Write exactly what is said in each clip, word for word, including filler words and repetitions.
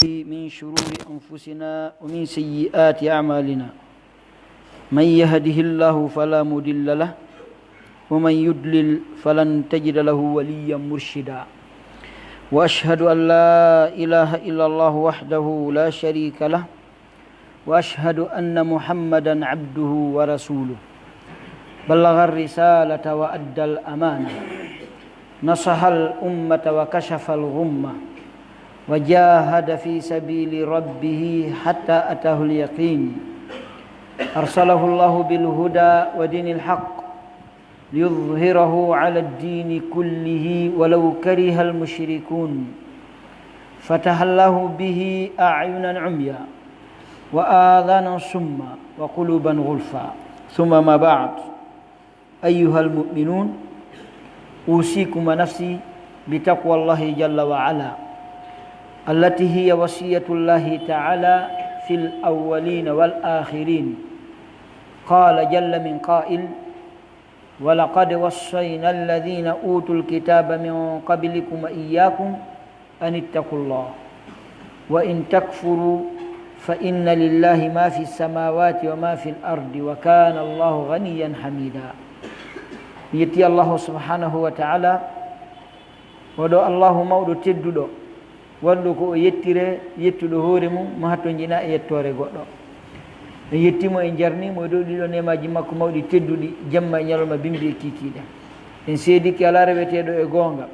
من شرور أنفسنا ومن سيئات أعمالنا. من يهده الله فلا مضل له، ومن يضلل فلن تجد له وليا مرشدا. وأشهد أن لا إله إلا الله وحده لا شريك له، وأشهد أن محمدا عبده ورسوله. بلغ الرسالة وأدى الأمانة، نصح الأمة وكشف الغمة، وجاهد في سبيل ربه حتى أتاه اليقين. أرسله الله بالهدى ودين الحق ليظهره على الدين كله ولو كره المشركون. فتح الله به أعينا عميا وآذانا صما وقلوبا غلفا. ثم ما بعد، أيها المؤمنون، أوصيكم ونفسي بتقوى الله جل وعلا، التي هي وصية الله تعالى في الأولين والآخرين. قال جل من قائل: ولقد وصينا الذين أوتوا الكتاب من قبلكم وإياكم أن اتقوا الله وإن تكفروا فإن لله ما في السماوات وما في الأرض وكان الله غنيا حميدا. Mi yetti Allahu subhanahu wa ta'ala, oɗo Allahu mawɗo tedduɗo, wonɗo ko o yettire, yettuɗo hoore mum, mo hattonjina e yettoore goɗɗo. En yetti mo, en jarni mo e dow ɗiɗo neemaaji makko mawɗi tedduɗi, jemma e ñalawma, bimbi e kiikiiɗe. En seedike alaa reweteeɗo e goonga,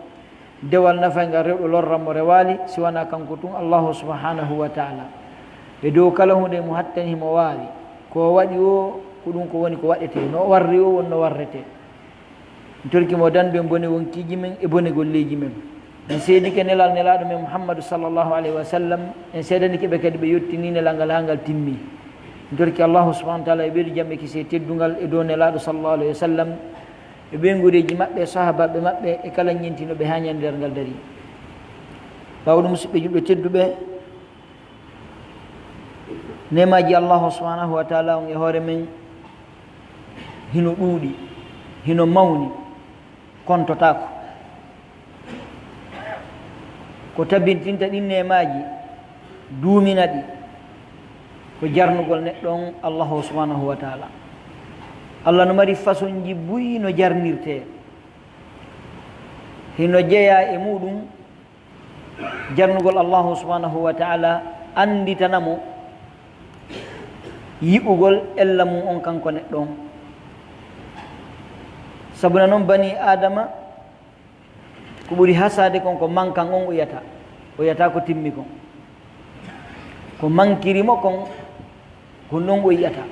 dewal nafayngal rewɗo lorran mo rewaali, si wanaa kanko tun Allahu subhanahu wa ta'ala. E dow kala huunde mo hattani himo waawi, ko o waɗi o, ko ɗun ko woni ko waɗetee, no o warri o, won no warretee. En torki mo dandu en bone wonkiiji men e bone golleeji men. En seedike nelal Nelaaɗo men Muhammadu sallallahu alayhi wa sallam, en seedanike ɓe kadi ɓe yottini nelal ngal haa ngal timmi. En torki Allahu subhanahu wa ta'ala e ɓeydu jam e kisee teddungal e dow Nelaaɗo sallallahu alayhi wa sallam, e ɓeynguureeji maɓɓe, e sahaabaaɓe maɓɓe, e kala ñeentino ɓe haa ñande darngal darii. Ɓaawo ɗum, musidɓe julɓe tedduɓe, neemaaji Allahu subhanahu wa ta'ala on e hoore men hino ɗuuɗi, hino mawni, kontotaako. Ko tabintinta ɗin neemaaji, duumina ɗi, ko jarnugol neɗɗo on Allahu subhanahu wa ta'ala. Allah no mari fasonji buy no jarnirtee. Hino jeyaa e muɗum jarnugol Allahu subhanahu wa ta'ala, annditana mo yi'ugol ella mum on kanko neɗɗo on. Sabuna non, banii Aadama, ko ɓuri hasaade kon ko mankan on o yi'ata, o yi'ata ko timmi kon. Ko mankiri mo kon, ko non o yi'ata.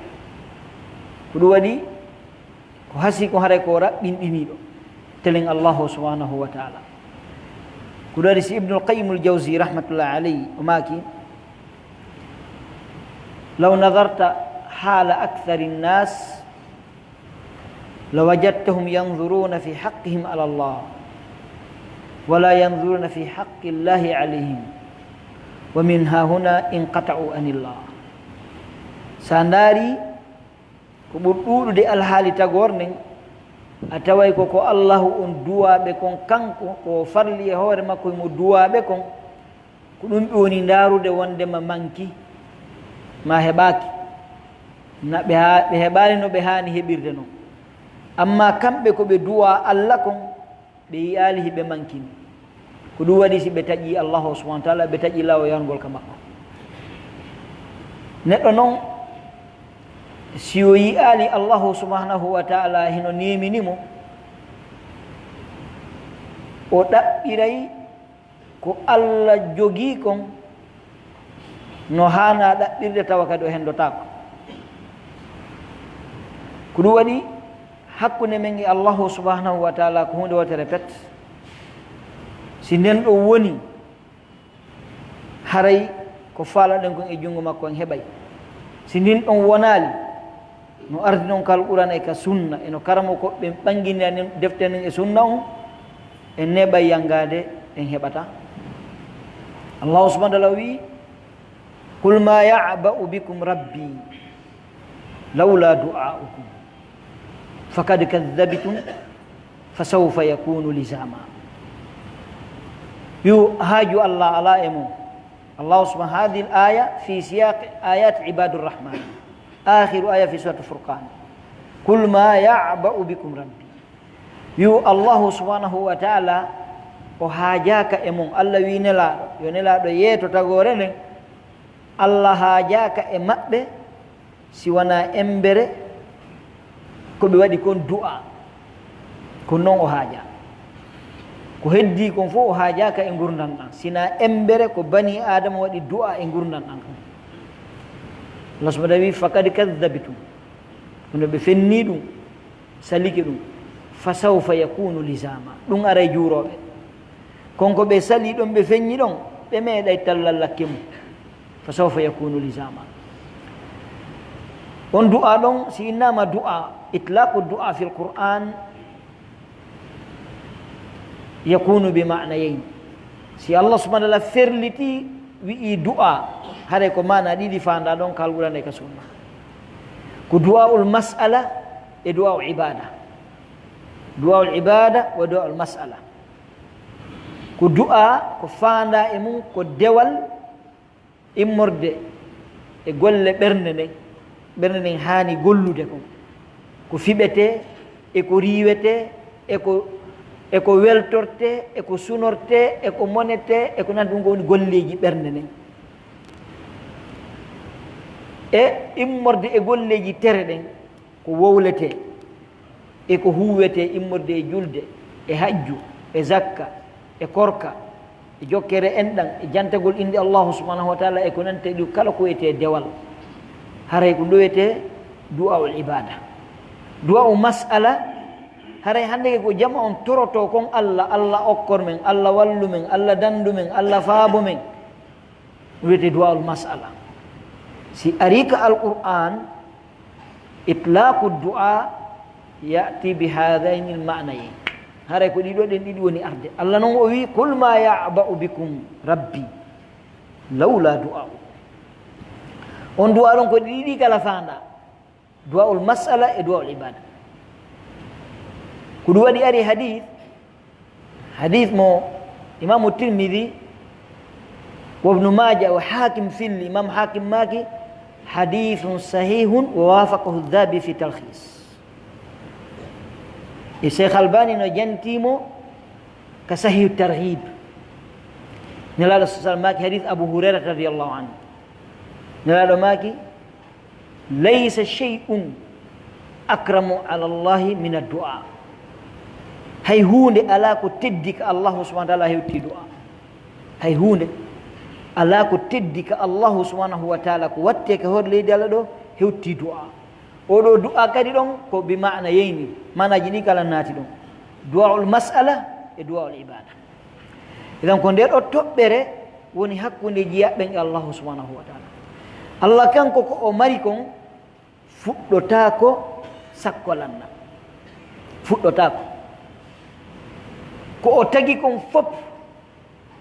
Ko ɗum waɗi, ko hasii kon haray ko raɓɓinɗiniiɗo, telen Allahu subhanahu wa ta'ala. Ko ɗum waɗi si Ibnul Qayyimul Jawzi rahmatullahi alayhi o maaki: لو نظرت حال أكثر الناس لوجدتهم ينظرون في حقهم على الله ولا ينظرون في حق الله عليهم، ومن ها هنا انقطعوا عن الله. Sa ndaari ko ɓuri ɗuuɗude alhaali tagoor nden, a taway ko ko Allahu on duwaaɓe kon, kanko ko farli e hoore makko himo duwaaɓe kon, ko ɗum ɓe woni ndaarude wondema manki ma heɓaaki, na ɓe haa-, ɓe heɓaali no ɓe haani heɓirde non. Amma kamɓe ko ɓe duwaa Alla kon, ɓe yi'aali hiɓe mankini. Ko ɗum waɗi si ɓe taƴii Allahu subhanahu wa ta'ala, ɓe taƴii laawol yarngol ka makko. Neɗɗo non, si o yi'aali Allahu subhanahu wa ta'ala hino neemini mo, o ɗaɓɓiray ko Alla jogii kon no haanaa ɗaɓɓirde, tawa kadi o hendotaako. Ko ɗum waɗi, hakkunde men e Allahu subhanahu wa ta'ala ko huunde wootere pet. Si nden ɗon woni, haray ko faalaɗen kon e junngo makko en heɓay. Si ndin ɗon wonaali, no ardi non ka Alqur'aana e ka Sunna, e no karamokooɓe ɓen ɓanginira nden defte nden e Sunna on, en neeɓay yanngaade, en heɓataa. Allahu subhanahu wa ta'ala wi'i: قل ما يعبأ بكم ربي لولا دعاؤكم فقد كذبتم فسوف يكون لزاما. Yo haaju Alla alaa e mon, الله سبحانه، هذه الآية في سياق آيات عباد الرحمن، آخر آية في سورة الفرقان. "قل ما يعبأ بكم ربي." Wi'u Allahu subhanahu wa ta'ala, o haajaaka e mon. Allah wi'i Nelaaɗo, yo Nelaaɗo yeeto tagoore nden, Allah haajaaka e maɓɓe si wanaa embere ko ɓe waɗi kon du'a. Ko non o haajaa. Ko heddii kon fof o haajaaka e ngurndan ɗan. Sinaa embere ko banii Aadama waɗi du'a e ngurndan ɗan kon. Allah subhanahu wa ta'ala wi'i, "Faqad kadhabtum." Kono ɓe fennii ɗum, salike ɗum. "Fa sawfa yakunu lizama." Ɗum aray juurooɓe. Kon ko ɓe sali ɗon, ɓe fenni ɗon, ɓe meeɗay tallal lakke mum. "Fa sawfa yakunu lizama." On du'a ɗon, si innama du'a, itlaqu du'a fil Qur'an yakunu bi ma'nayayn. Si Allah subhanahu wa ta'ala ferliti, wi'i du'a, haray ko maana ɗiɗi faanda ɗon ka Alqur'an e ka Sunna. Ko du'a'ul mas'ala e du'a'ul ibada. Du'a'ul ibada wa du'a'ul mas'ala. Ko du'a, ko faanda e mum, ko dewal immorde e golle ɓernde nden, ɓernde nden haani gollude kon. Ko fiɓetee, e ko riiwetee, e ko, e ko weltortee, e ko sunortee, e ko monetee, e ko nanndi ɗum ko woni golleeji ɓernde nden. E immorde e golleeji tere ɗen, ko wowletee, e ko huuwetee immorde e julde, e hajju, e zakka, e korka, e jokkere enɗan, e jantagol innde Allahu subhanahu wa ta'ala, e ko nanndi ɗum kala ko wi'etee dewal. Haray ko ɗum wi'etee du'a'ul ibada. Du'a'u mas'ala, haray hannde ko jama on torotoo kon Allah, Allah okkor men, Allah wallu men, Allah dandu men, Allah faabo men. Ɗum wi'etee du'a'ul mas'ala. Si arii ka Alqur'an, itlaqu du'a ya'ti bi hadhayni al-ma'nayn. Haray ko ɗiɗo ɗen ɗiɗi woni arde. Allah non o wi'i, "Qul ma ya'ba'u bikum rabbi lawla du'a'ukum." On du'a ɗon ko ɗiɗi kala faanda. Du'a'ul mas'ala e du'a'ul ibada. Ko ɗum waɗi ari hadith, hadith mo Imamu Tirmidhi wa Ibnu Maaja wa Haakim filli, Imam Haakim maaki, "Hadithun sahihun wa wafaqahu Dhahabi fi talkhis." E Sheikh Albani no jantii mo ka Sahih Targhib. Nelaaɗo sallallahu alaihi wasallam maaki, hadith Abu Hurairah radiyallahu anhu. Nelaaɗo maaki, "Laysa shay'un akramu ala Allahi min ad-du'a." Hay huunde alaa ko teddi ka Allahu subhanahu wa ta'ala hewti du'a. Hay huunde alaa ko teddi ka Allahu subhanahu wa ta'ala, ko wattee ka hoore leydi Allah ɗo, hewti du'a. Oo ɗoo du'a kadi ɗon ko bi ma'nayayni, maanaaji ɗi kala naati ɗon. Du'a'ul mas'ala e du'a'ul ibada. Idan ko ndee ɗoo toɓɓere woni hakkunde jiyaaɓe ɓen e Allahu subhanahu wa ta'ala. Allah kanko ko o mari kon fuɗɗotaako sakko lanna. Fuɗɗotaako. Ko o tagi kon fof,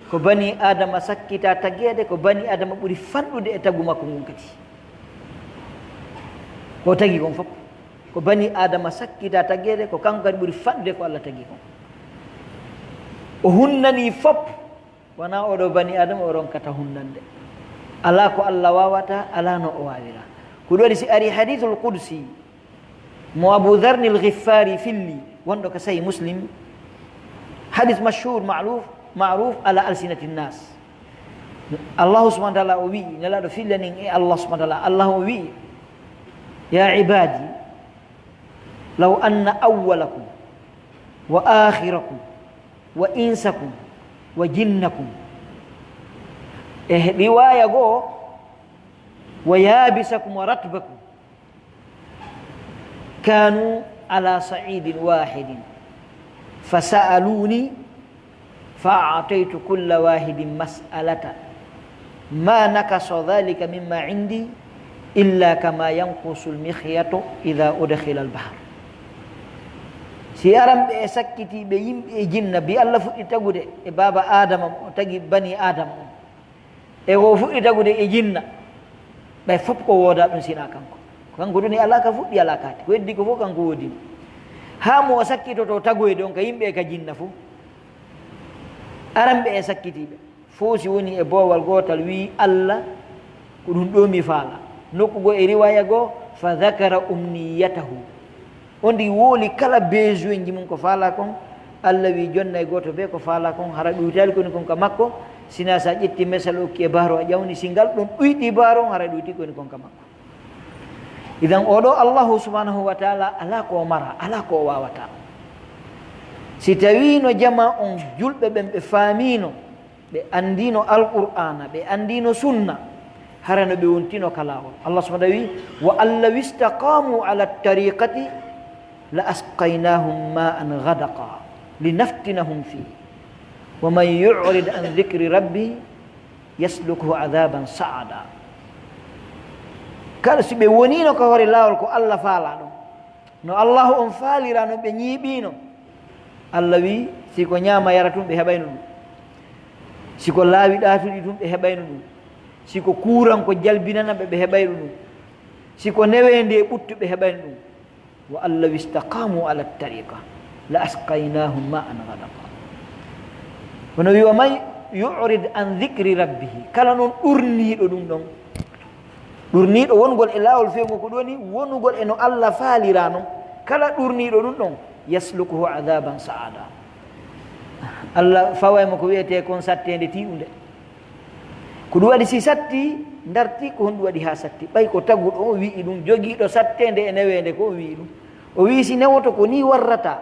ko banii Aadama sakkitaa tageede, ko banii Aadama ɓuri fanɗude e tagu makko ngun kadi. Ko o tagi kon fof, ko banii Aadama sakkitaa tageede, ko kanko kadi ɓuri fanɗude ko Allah tagi kon. O hunnanii fof, wanaa oo ɗoo banii Aadama o ronkata hunnande. Alaa ko Allah waawataa, alaa no o waawiraa. Ko ɗum waɗi si arii hadiisul qudsi, mo Abu Dharril Ghiffaari filli, wonɗo ka Sahih Muslim, hadith mashhur ma'ruf, ma'ruf ala alsinati nnas. Allahu subhanahu wa ta'ala o wi'i, Nelaaɗo fillani en e Allah subhanahu wa ta'ala, Allah o wi'i, "Ya ibadi, law anna awwalakum wa akhirakum wa insakum wa jinnakum." E riwaaya goo, "Wa yabisakum wa ratbakum." كانوا على صعيد واحد فسألوني فأعطيت كل واحد مسألة ما نقص ذلك مما عندي إلا كما ينقص المخيط إذا أدخل البحر. Si aran ɓe e sakkitiiɓe yimɓe e jinna, bi Allah fuɗɗi tagude e baaba Aadama, o tagi banii Aadama on. E o fuɗɗi tagude e jinna, ɓay fof ko woodaa ɗum sinaa kanko. Ko kanko ɗum e alaa ka fuɗɗi, alaa ka hatti. Ko heddi ko fof kanko woodini. Haa mo o sakkitotoo tagoyde on ka yimɓe e ka jinna fof. Aran ɓe e sakkitiiɓe. Fow si woni e boowal gootal wi'i, "Alla, ko ɗun ɗoo mi faala." Nokku goo e riwaaya goo, "Fa dhakara umniyatahu." On ndi wowli kala besoinji mun ko faalaa kon. Alla wi'i, "Jonnay gooto bee ko faalaa kon, hara ɗuytaali ko woni kon ka makko." Sinaa si a ƴetti mesal okki e baaro a ƴawni, si ngal ɗon ɗuytii baaro on, hara ɗuytii ko woni kon ka makko. Idan, oo ɗoo Allahu subhanahu wa ta'ala alaa ko o maraa, alaa ko o waawataa. Si tawiino jamaa on julɓe ɓen ɓe faamiino, ɓe anndino Alqur'aana, ɓe anndino Sunna, hara no ɓe wontino ka laawol. Allah subhanahu wa ta'ala wi, "Wa an law istaqamu ala tariqati la asqaynahum ma'an ghadaqa linaftinahum fihi wa man yu'rid an dhikri rabbi yaslukhu adhaban sa'ada." Kala si ɓe woniino ka hoore laawol ko Allah faalaa ɗon, no Allahu on faaliraa non, ɓe ñiiɓiino. Allah wi, si ko ñaama yara tun, ɓe heɓayno ɗun. Si ko laawi ɗaatuɗi tun, ɓe heɓayno ɗun. Si ko kuuran ko jalbinana ɓe, ɓe heɓayno ɗun. Si ko neweende e ɓuttu, ɓe heɓayno ɗun. "Wa an law istaqamu ala tariqa la asqaynahum ma'an ghadaqa." Kono wi, "Wa man yu'rid an dhikri rabbihi." Kala non ɗurniiɗo ɗun ɗon, ɗurniiɗo wongol e laawol fewngol ko ɗun woni wonugol e no Allah faaliraa non. Kala ɗurniiɗo ɗun ɗon, "yaslukhu adhaban sa'ada." Allah faway mo ko wi'etee kon satteende tiiɗunde. Ko ɗun waɗi si satti, ndarti ko honɗun waɗi haa satti. Ɓay ko taguɗo on wi'i ɗun, jogiiɗo satteende e neweende ko on wi'i ɗun. O wi'i si newoto ko nii warrata.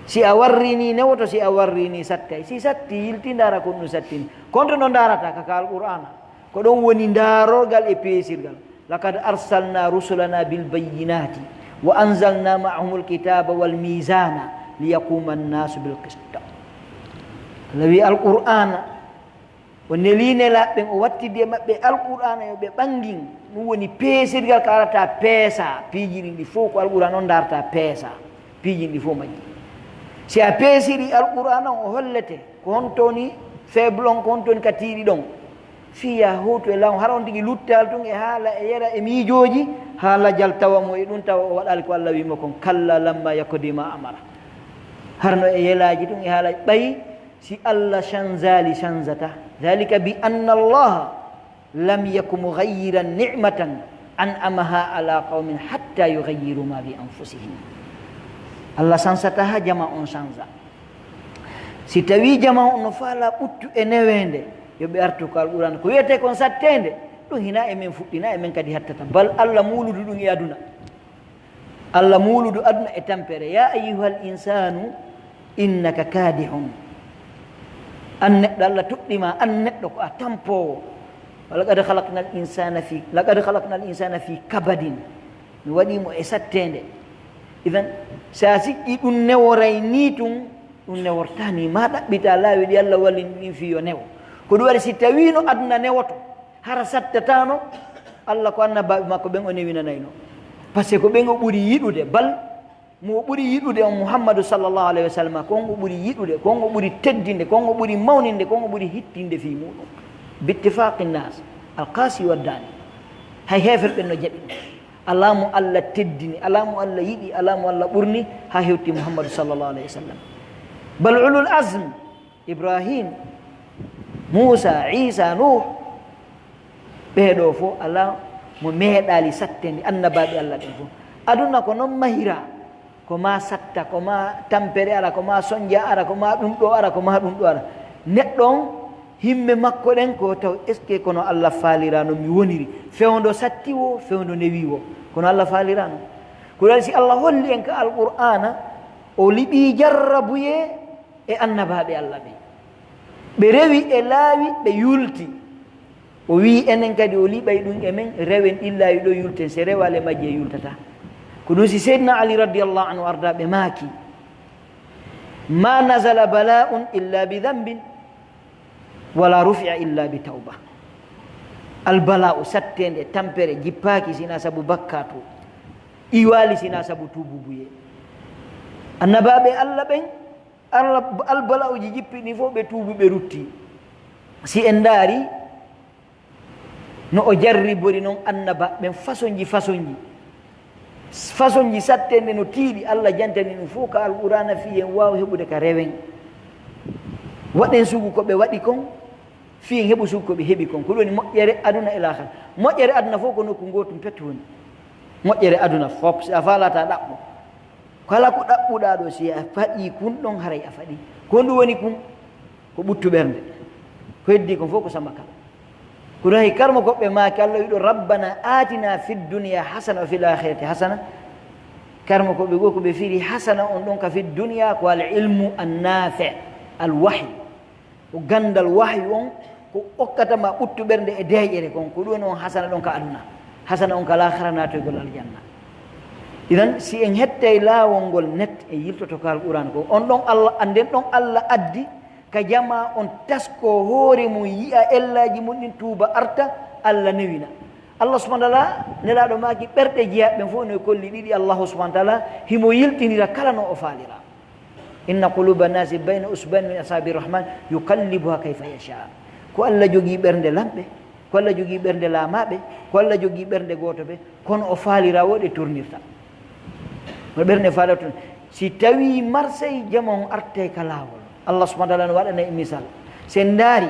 Si a warri nii newoto, si a warri nii sattay. Si satti, yilti ndaara ko ɗun sattini. Kon to no ndaarata ka, ka Alqur'aana. Ko ɗon woni ndaarorgal e peesirgal. "Laqad arsalna rusulana bil bayyinati wa anzalna ma'ahumul kitaba wal mizana liyaquma an-nasu bil qist." Allah wi Alqur'aana, o nelii nelaaɓe ɓen, o wattidi e maɓɓe Alqur'aana yo ɓe ɓangin. Ɗun woni peesirgal ka arata peesa. Piiji ɗin ɗi fow ko Alqur'aana on ndaarata peesa. Piiji ɗin ɗi fow majji. Si a peesiri Alqur'aana on, o hollete ko honto woni faible on, ko honto woni ka tiiɗi ɗon. Fii ya hootu e laawol, hara on tigi luttaali tun e haala e yera e miijooji, haala jal tawa mo e ɗun tawa o waɗaali ko Allah wi'i mo kon, "Kalla lamma yaqdi ma amara." Hara no e yelaaji tun e haala ɓay si Allah chanzaali, chanzata. Dhalika bi anna Allah lam yaku mughayyiran ni'matan an'amaha ala qawmin hatta yughayyiru ma bi anfusihim. Allah chanzataa haa jamaa on chanza. Si tawii jamaa on no faalaa ɓuttu e neweende, yo ɓe artu ka Alqur'aana. Ko wi'etee kon satteende, ɗun hinaa e men fuɗɗi, hinaa e men kadi hattata. Bal Alla muuludu ɗun e aduna. Alla muuludu aduna e tampere. "Yaa ayyuhal insaanu innaka kaadihun." An neɗɗo, Alla toɗɗii ma, an neɗɗo ko a tampoowo. "Wa laqad khalaqnal insaana fii, laqad khalaqnal insaana fii kabadin." Mi waɗii mo e satteende. Idan, si a sikkii ɗun neworay nii tun, ɗun newortaa nii, maa ɗaɓɓitaa laawi ɗi Alla wallini ɗin fii yo newo. Ko ɗun waɗi si tawiino aduna newoto, hara sattataano, Alla ko annabaaɓe makko ɓen o newinanayno. Parce que ko ɓen o ɓuri yiɗude, bal mo o ɓuri yiɗude on Muhammadu sallallahu alayhi wa sallam, ko on o ɓuri yiɗude, ko on o ɓuri teddinde, ko on o ɓuri mawninde, ko on o ɓuri hittinde fii muuɗun. Bittifaaqi nnaas, alqaasi wa daani. Hay heeferɓe ɓen no jaɓi ɗun. Alaa mo Alla teddini, alaa mo Alla yiɗi, alaa mo Alla ɓurni, haa hewti Muhammadu sallallahu alayhi wa sallam. Bal ulul azm, Ibrahim, Muusa, Iisa, Nuuh, ɓee ɗoo fow alaa mo meeɗaali sattende annabaaɓe Alla ɓen fow. Aduna ko non mahiraa, ko maa satta, ko maa tampere ara, ko maa sonja ara, ko maa ɗun ɗoo ara, ko maa ɗun ɗoo ara. Neɗɗo on, himme makko ɗen ko taw, est-ce que kono Alla faaliraa no mi woniri? Fewndo satti woo, fewndo newii woo, kono Alla faaliraa non. Ko ɗun si Alla holli en ka Alqur'aana, o liɓii jarrabuyee e annabaaɓe Alla ɓen. Ɓe rewi e laawi, ɓe yulti. O wi'i enen kadi o liɓay ɗun e men, rewen ɗin laawi ɗoo, yulten. Si rewaali e majji en yultataa. Ko ɗun si Seydina Ali radiyallahu anhu arda ɓe maaki, "Ma nazala bala'un illa bi dhanbin, wala rufi'a illa bi tawba." Albala'u, satteende, tampere, jippaaki si hinaa sabu bakkaatu, iwaali si hinaa sabu tuububuyee. Annabaaɓe Alla ɓen, Alla, albala'uuji jippiɗi fow ɓe tuubi, ɓe rutti. Si en ndaari, no o jarribori non annabaaɓe ɓen fasonji fasonji. Fasonji sattende no tiiɗi, Alla jantani ɗun fow ka Alqur'aana fii en waawa heɓude ka rewen. Waɗen sugu ko ɓe waɗi kon, fii en heɓu sugu ko ɓe heɓi kon. Ko ɗun woni moƴƴere aduna e laakhira. Moƴƴere aduna fof ko nokku ngootum pet woni. Moƴƴere aduna fof, si a faalataa ɗaɓɓo. Kala ko ɗaɓɓuɗaa ɗoo, si a faɗii kun ɗon, haray a faɗii. Ko honɗun woni kun? Ko ɓuttu ɓernde. Ko heddii kon fof ko samakal. Kono hay karmokooɓe maaki, Alla wi'i ɗoo, "Rabbana atina fid dunya hasana wa fil akhirati hasana." Karmokooɓe goo ko ɓe firi hasana on ɗon ka fid dunya ko al ilmu an nafi', al wahyu. Ko ganndal wahyu on, ko okkata ma ɓuttu ɓernde e deeƴere kon, ko ɗun on hasana ɗon ka aduna. Hasana on ka laakhira naatoygol aljanna. Idan, si en hettay laawol ngol net, en yiltoto ka Alqur'aana ko on ɗon Alla, an nden ɗon Alla addi ka jamaa on taskoo hoore mun, yi'a ellaaji mun ɗin, tuuba arta, Alla newina. Allah subhanahu wa ta'ala, Nelaaɗo maaki, ɓerɗe jeyaaɓe ɓen fof no e kolli ɗiɗi, Allahu subhanahu wa ta'ala himo yiltinira kala no o faalira. Inna quluba nasi bayna usba'in min asabi rahman yuqallibuha kayfa yasha. Ko Alla jogii ɓernde lamɓe, ko Alla jogii ɓernde laamaaɓe, ko Alla jogii ɓernde gooto ɓe, kono o faalira wo ɗe tournirta. No ɓernde faalata tun. Si tawii marsay jama on artay ka laawol, Allah subhanahu wa ta'ala no waɗana en misal. Si en ndaari,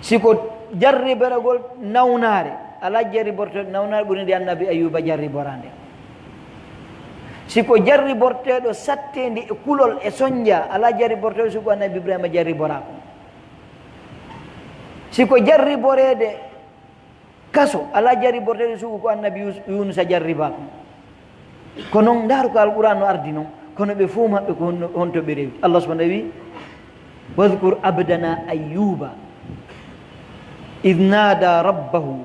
si ko jarriboragol nawnaare, alaa jarriborteeɗo nawnaare ɓuri nde Annabi Ayyuba jarriboraa nde. Si ko jarriborteeɗo satteendi e kulol e sonja, alaa jarriborteeɗo sugu Annabi Ibrahima jarriboraa kon. Si ko jarriboreede kaso, alaa jarriborteeɗo sugu ko Annabi Yus-, Yuunusa jarribaa kon. Ko non, ndaaru ko Alqur'aan no ardi non, kono ɓe fow maɓɓe ko honno, honto ɓe rewi? Allah subhanahu wa ta'ala wi, "Wadhkur abdana Ayyuba idh nada rabbahu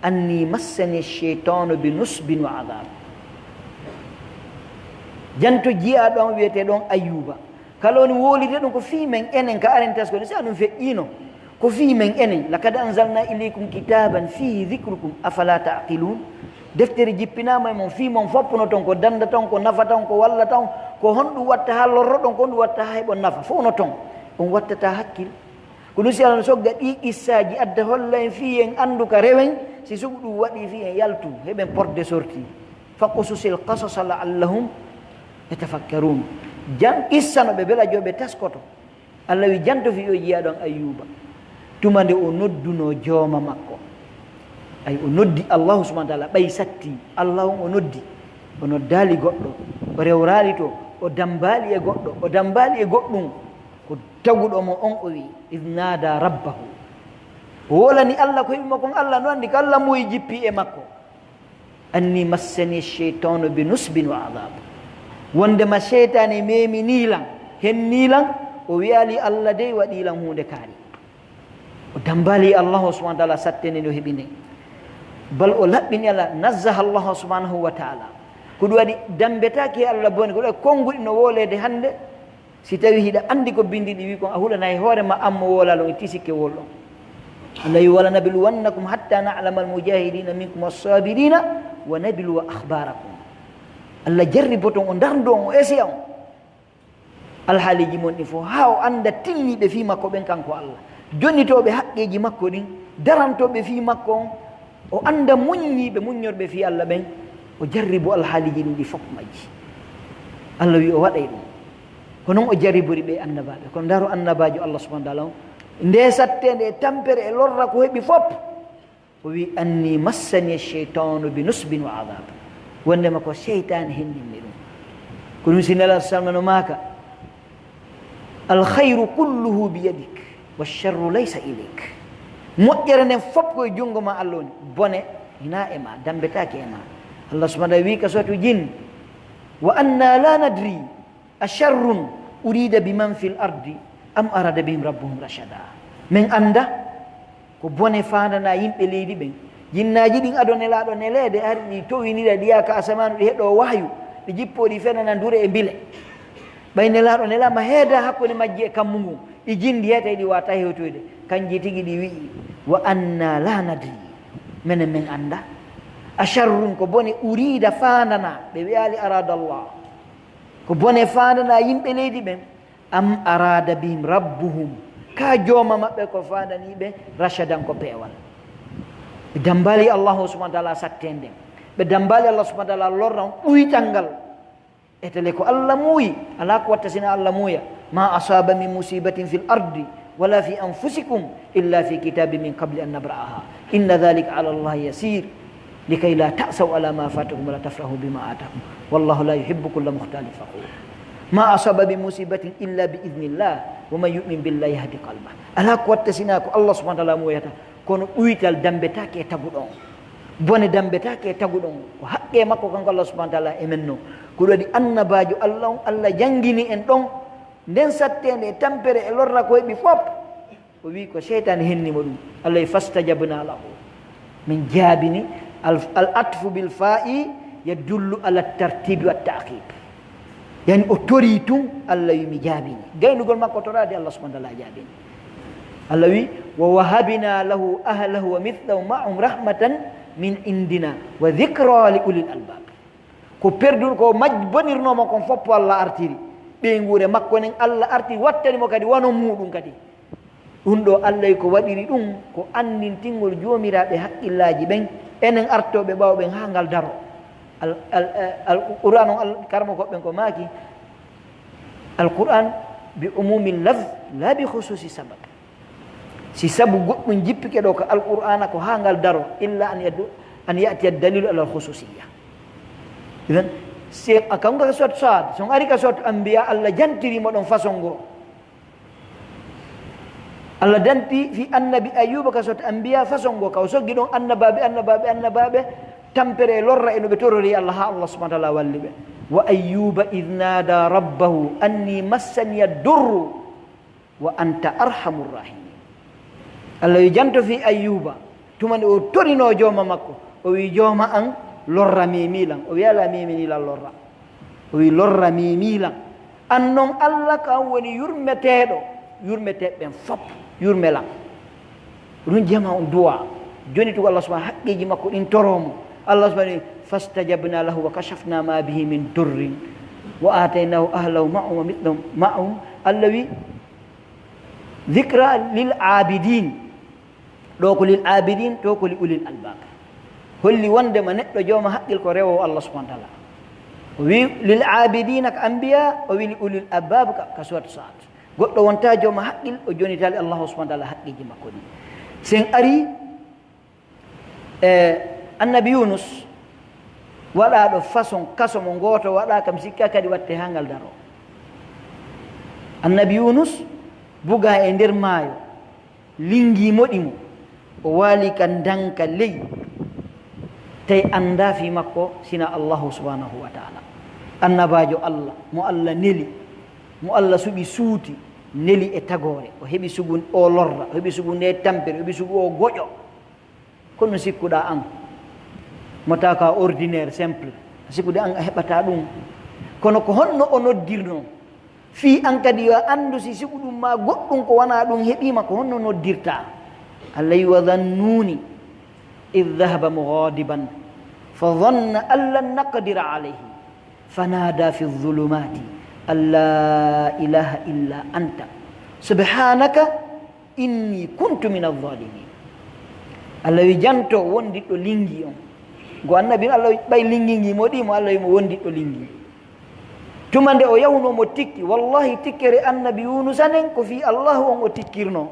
anni massani shaytanu bi nusbin wa adhab." Janto jiyaaɗo am wi'eteeɗo on Ayyuba. Kala woni wowlirde ɗum ko fii men enen ka aren taskode, si a ɗum feƴƴiino, ko fii men enen. "Laqad anzalna ilaykum kitaban fihi dhikrukum, afala ta'qilun?" Deftere jippinaama e mon, fii mon foppuno ton, ko dandata on, ko nafata on, ko wallata on, ko honɗum watta haa lorroɗon, ko honɗum watta haa heɓon nafa, fow no ton. On wattataa hakkil. Ko ɗum si Alla no sogga ɗii qissaaji, adda holla en fii en anndu ka rewen, si sugu ɗum waɗii fii en yaltu, heɓen porte de sortie. "Faqsusil qasasa la'allahum yatafakkarun." Jan qissa no ɓe bela jo ɓe taskoto. Alla wi, "Janto fii o jiyaaɗo an Ayyuba, tuma nde o noddunoo jooma makko." Ay, o noddi Allahu subhanahu wa ta'ala, ɓay satti, Allahu on o noddi. O noddaali goɗɗo, o rewraali to, o dambaali e goɗɗo, o dambaali e goɗɗum. Ko taguɗo mo on, o wi, "Idh nada rabbahu." O wolani Alla ko heɓi mo kon, Alla no anndi ko Alla moyi jippi e makko. "Anni massani shaytanu bi nusbin wa adhab." Wondema seytaane meminii lan, hennii lan, o wi'ali Alla dey waɗii lan huunde kaari. O dambaali Allahu subhanahu wa ta'ala sattende nde o heɓi nden. Bal o laɓɓini Alla, nazzaha Allahu subhanahu wa ta'ala. Ko ɗum waɗi dambetaake Alla bone, ko ɗum waɗi konnguɗi no wooleede hannde. Si tawii hiɗa anndi ko binndi ɗi wi'i kon, a hulanay hoore ma an mo woolaa ɗon, itti sikke wowluɗon. Alla wi'i, "Walanabluwannakum hatta na'lamal mujahidina minkum was-sabirina wa nabluwa akhbarakum." Alla jarriboto on, o ndarndo on, o esiya on. Alhaaliiji mon ɗin fof, haa o annda tinniiɓe fii makko ɓen kanko Alla. Jonnitooɓe haqqeeji makko ɗin, darantooɓe fii makko on, o annda muññiiɓe, muññorɓe fii Alla ɓen, o jarribo alhaaliiji ɗin ɗi fof majji. Alla wi'i o waɗay ɗum. Ko non o jarribori ɓe annabaaɓe. Kono ndaaru annabaajo Allah subhanahu wa ta'ala on, nde satteende e tampere e lorra ko heɓi fof, o wi'i, "Anni massani shaytanu bi nusbin wa adhab." Wondema ko seytaane hendinmi ɗum. Ko ɗum si Nelaaɗo sallallahu alaihi wasallam no maaka, "Al khayru kulluhu bi yadik, wa sharru laysa ilayk." Moƴƴere nden fof ko e junngo ma Allah woni, bone hinaa e ma, dambetaake e ma. Allah subhanahu wa ta'ala wi'i ka Suratul Jin, "Wa anna la nadri asharrun urida biman fil ardi am arada bihim rabbuhum rashada." Men annda ko bone faandanaa yimɓe leydi ɓen. Jinnaaji ɗin ado Nelaaɗo neleede, hari ɗi towinira, ɗi yaha ka asamaanu, ɗi heɗoo wahyu, ɗi jippoo, ɗi fenana ndure e mbile. Ɓay Nelaaɗo nelaama, heedaa hakkunde majji e kammu ngun, ɗi jinndi, heetay ɗi waawataa hewtoyde. Kanji tigi ɗi wi'i, "Wa anna la nadri." Menen men annda. Asharrun, ko bone, urida faandanaa, ɓe wi'aali arada Allah. Ko bone faandanaa yimɓe leydi ɓen. Am arada bihim rabbuhum, ka jooma maɓɓe ko faandanii ɓe rashadan, ko peewal. Ɓe dambaali Allahu subhanahu wa ta'ala sattende. Ɓe dambaali Allah subhanahu wa ta'ala lorra on ɗuytal ngal. Etele ko Allah muuyi, alaa ko watta sina Allah muuya. ما أصاب من مصيبة في الأرض ولا في أنفسكم إلا في كتاب من قبل أن نبرأها إن ذلك على الله يسير لكي لا تأسوا على ما فاتكم ولا تفرحوا بما آتاكم والله لا يحب كل مختال فخور. ما أصاب من مصيبة إلا بإذن الله ومن يؤمن بالله يهد قلبه. Alaa ko watta sinaa ko Allah subhanahu wa ta'ala muuyoyata, kono ɗuytal dammbetaake e taguɗo on. Bone dammbetaake e taguɗo on. Ko haqqee makko kanko Allah subhanahu wa ta'ala e men non. Ko ɗum waɗi annabaajo Allah on, Allah janngini en ɗon. Nden satteende e tampere e lorra ko heɓi fof, o wi'i ko seytaane henni mo ɗum. Allah wi'i, "Fastajabna lahu." Min jaabini, al, al atfu bil faa'i yadullu ala tartibi wa ta'qib. Yani o torii tun, Allah wi'i, "Mi jaabini." Gaynugol makko toraade, Allah subhanahu wa ta'ala jaabini. Allah wi'i, "Wa wahabna lahu ahlahu wa mithlahum ma'ahum rahmatan min indina wa dhikra li ulil albab." Ko perduɗo, ko maj-, bonirnoo mo kon fof, Allah artiri. Ɓeynguure makko nden, Allah artiri, wattani mo kadi wano muuɗum kadi. Ɗum ɗoo, Allah ko waɗiri ɗum, ko anndintingol joomiraaɓe haqqillaaji ɓen, enen artooɓe ɓaawo ɓen, haa ngal daro. Al, al, al, Qur'aan on, al, karmokooɓe ɓen ko maaki, Al Qur'aan bi umumi lafz, laa bi khususi sabab. Si sabu goɗɗum jippike ɗoo ka Alqur'aana ko haa ngal daro, illa an yaddu, an ya'tiya dalilu alal khususiyya. Idan, si a kan ka suwat Saad, si on ari ka suwat Anbiya, Allah jantiri mo ɗon façon goo. Allah danti fi annabi Ayyuba ka suwat Anbiya façon goo, ka o soggi ɗon annabaaɓe, annabaaɓe, annabaaɓe, tampere e lorra e no ɓe torori Allah, haa Allah subhanahu wa ta'ala walli ɓe. Wa ayyuba idh nada rabbahu anni massaniya durru wa anta arhamur rahimin. Allah wi janto fii Ayyuba, tuma nde o torinoo jooma makko, o wi, "Jooma an, lorra memi lan." O wi, "Alaa, memini lan lorra." O wi, "Lorra memi lan." An non Allah kan woni yurmeteeɗo, yurmeteeɓe ɓen fop, yurme lan. Ɗum jama on du'a. Joni tun Allah subhanahu haqqeeji makko ɗin toroo mo. Allah subhanahu, "Fastajabna lahu wa kashafna ma bihi min durrin wa ataynahu ahlahu ma'ahum wa mithlahum ma'ahum." Allah wi, "Dhikra lil abidin." Ɗo ko lil abidin, to ko li ulil albab. Holli wondema neɗɗo jooma haqqil ko rewowo Allah subhanahu wa ta'ala. O wi lil abidina ka anbiya, o wi li ulil albab ka, ka suwat Sa'ad. Goɗɗo wonta jooma haqqil, o jonitali Allah subhanahu wa ta'ala haqqeeji makko ɗin. Sen ari e annabi Yunus, waɗaaɗo façon kaso mo gooto waɗaa kam sikka kadi watte haa ngal daro. Annabi Yunus bugaa e nder maayo, linngii moɗi mo, o waali ka ndanka ley, tawi anndaa fii makko sina Allahu subhanahu wa ta'ala. Annabaajo Allah, mo Allah neli, mo Allah suɓi suuti, neli e tagoore, o heɓi sugu o lorra, o heɓi sugu nde tampere, o heɓi sugu o goƴo. Ko no sikkuɗaa an? Mo tawa ka ordinaire, simple. A sikkude an a heɓataa ɗum. Kono ko honno o noddirnoo? Fii an kadi yo a anndu si siku ɗum maa goɗɗum ko wanaa ɗum heɓii ma, ko honno noddirtaa? Allah wi, "Wa dhannuuni idh dhahaba mughadiban fa dhanna an lan naqdira alayhi." فنادى في الظلمات أن لا إله إلا أنت سبحانك إني كنت من الظالمين. Allah wi janto wondiɗɗo lingi on. Ngo annabi Allah ɓay lingi ngi moɗi mo, Allah wi mo wondiɗɗo lingi. Tuma nde o yahuno mo tikki, wallahi tikkere annabi Yunusa nden ko fii Allahu on o tikkirno.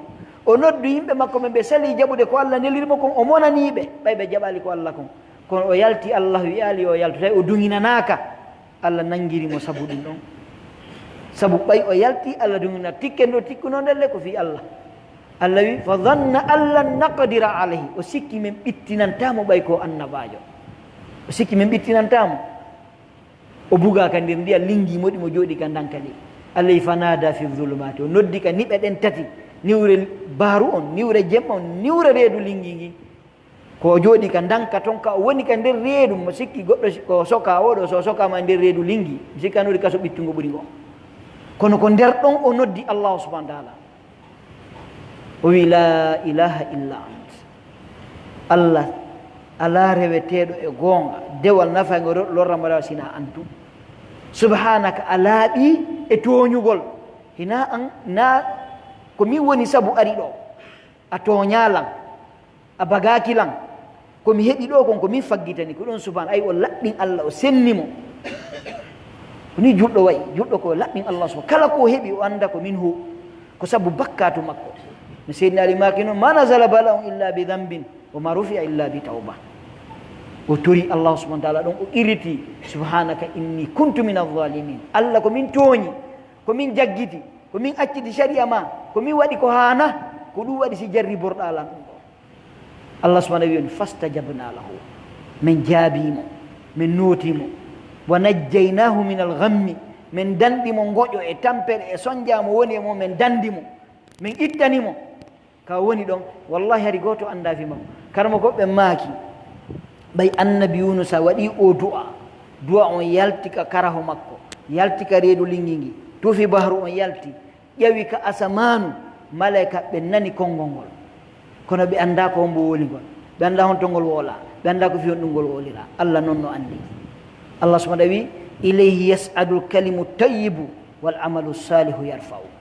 O noddu yimɓe makko ɓe ɓe sali jaɓude ko Allah neliri mo kon, o monanii ɓe, ɓay ɓe jaɓali ko Allah kon. Kono o yalti, Allah wi'aali yo o yaltu, tawi o duŋinanaaka. Allah nangiri mo sabu ɗum ɗon. Sabu ɓay o yalti, Allah duŋina tikken ɗo tikkuno nden le ko fii Allah. Allah wi, "Fa dhanna an lan naqdira alayhi." O sikki men ɓittinantaa mo ɓay ko annabaajo. O sikki men ɓittinantaa mo. O bugaa ka nder ndiyam, lingi moɗi mo jooɗi ka ndanka ley. Allah wi, "Fa nada fi dhulumaati." O noddi ka niɓe ɗen tati. Niwre baaru on, niwre jemma on, niwre reedu lingi ngi. Ko o jooɗi ka ndanka ton, ka o woni ka nder reedu, mo sikki goɗɗo si-, ko soka o ɗo, so sokaama e nder reedu lingi, mi sikka nuri kaso ɓittungo ɓuri ngo. Kono ko nder ɗon o noddi Allahu subhanahu wa ta'ala. O wi, "La ilaha illa ant." Allah, alaa reweteeɗo e goonga, dewal nafayngo ro-, lorra mo rewa sina an tun. Subhanaka, a laaɓi e tooñugol. Hina an, na ko min woni sabu ari ɗo. A tooñaa lan. A bagaaki lan. Ko mi heɓi ɗoo kon, ko min faggitani. Ko ɗon subhaana, ay, o laɓɓin Allah, o senni mo. Ko ni julɗo wa'i, julɗo ko laɓɓin Allah subhanahu, kala ko o heɓi o annda ko min hu, ko sabu bakkaatu makko. No Seydina Ali maaki non, "Ma nazala bala'un illa bi dhanbin, wa ma rufi'a illa bi tawba." O tori Allah subhanahu wa ta'ala ɗon, o iriti, "Subhanaka inni kuntu min adh-dhalimin." Allah, ko min tooñi, ko min jaggiti, ko min acciti shari'a ma, ko min waɗi ko haana, ko ɗum waɗi si jarriborɗaa lan ɗum ɗo. Allah subhanahu wa ta'ala wi'i on, "Fastajabna lahu." Men jaabii mo, men nootii mo. "Wa najjaynahu min al-ghammi." Men danndi mo ngoƴo e tampere e sonjaa mo woni e mo, men danndi mo. Men ittani mo. Ka woni ɗon, wallahi hari gooto anndaa fii makko. Karamokooɓe maaki, ɓay annabi Yunusa waɗii o du'a, du'a on yalti ka karaho makko, yalti ka reedu lingi ngi, tuufi bahru on yalti, ƴawi ka asamaanu, malaa'ikaaɓe nani konngol ngol. Kono ɓe anndaa ko hombo woni ngol, ɓe anndaa honto ngol woolaa, ɓe anndaa ko fii honɗun ngol wooliraa. Allah non no anndi. Allah subhanahu wa ta'ala wi'i, "Ilayhi yas'adul kalimu tayyibu wal amalu salihu yarfa'u."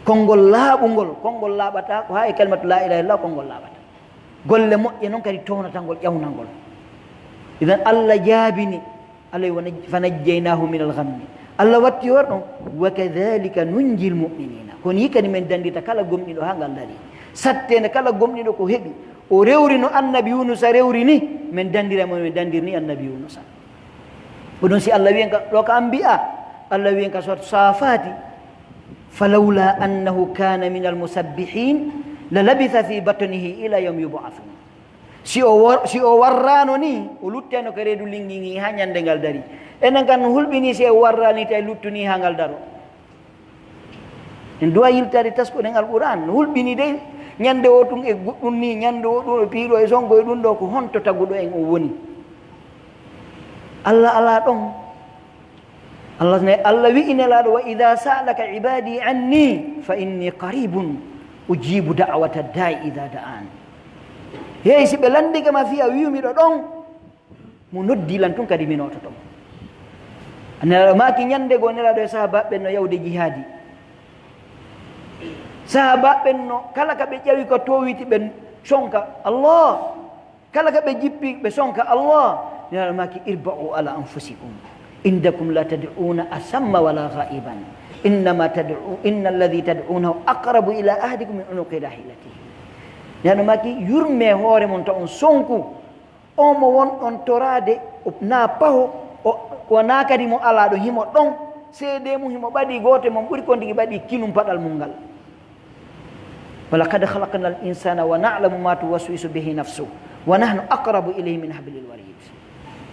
Konngol laaɓungol, konngol laaɓata ko haa e kalimatu laa ilaaha illallah, konngol laaɓata. Golle moƴƴe non kadi townata ngol, ƴawna ngol. Idan Allah jaabini, Allah wa naj-, "Fa najjaynaahu min al-ghammi." Allah watti hoore ɗon, "Wa kadhalika nunjil mu'minina." Ko nii kadi men danndita kala gomɗiɗo haa ngal darii. Satteende kala gomɗiɗo ko heɓi, o rewri no annabi Yunusa rewri ni, men danndira mo, men danndiri ni annabi Yunusa. Ko ɗun si Allah wi'en ka, ɗo ka Anbiya, Allah wi'en ka Surat Safati, "Falawla annahu kana minal musabbihin, la labitha fi batnihi ila yawmi yub'athun." Si o wor-, si o warraano ni, o lutteno ka reedu lingi ngi haa ñande ngal dari. Enen kan no hulɓini si o warraani tawi luttunii haa ngal daro. En duwa yiltaade taskoɗen Alqur'aan, no hulɓini dey, ñande o tun e goɗɗun ni, ñande o ɗun e piiɗo e songo e ɗun ɗo, ko honto taguɗo en o woni? Allah alaa ɗon. Allah ne, Allah wi'i Nelaaɗo, "Wa idha sa'alaka ibadi anni fa inni qaribun ujibu da'wata da'i idha da'an." Hey, si ɓe landike ma fii a wi'u miɗo ɗon, mo noddi lan tun kadi mi noototo mo. Nelaaɗo maaki ñande goo, Nelaaɗo e sahaabaaɓe ɓen no yahude jihaadi. Sahaabaaɓe ɓen no, kala ka ɓe ƴawi ka toowiti ɓe sonka, Allah. Kala ka ɓe jippi, ɓe sonka Allah. Nelaaɗo maaki, "Irba'u ala anfusikum. Innakum la tad'una asamma wala ghaiban. Innama tad'u, inna alladhi tad'unahu aqrabu ila ahadikum min unuqi rahilatihi." Nelaaɗo maaki, "Yurme hoore mon, ta on sonku. On mo wonɗon toraade, o naa paho, o, ko naa kadi mo alaa ɗon, himo ɗon. Seedee mun himo ɓadii gooto e mon, ɓuri kon tigi ɓadii kinum paɗal mun ngal." "Wa laqad khalaqnal insana wa na'lamu ma tuwaswisu bihi nafsuhu, wa nahnu aqrabu ilayhi min hablil warid."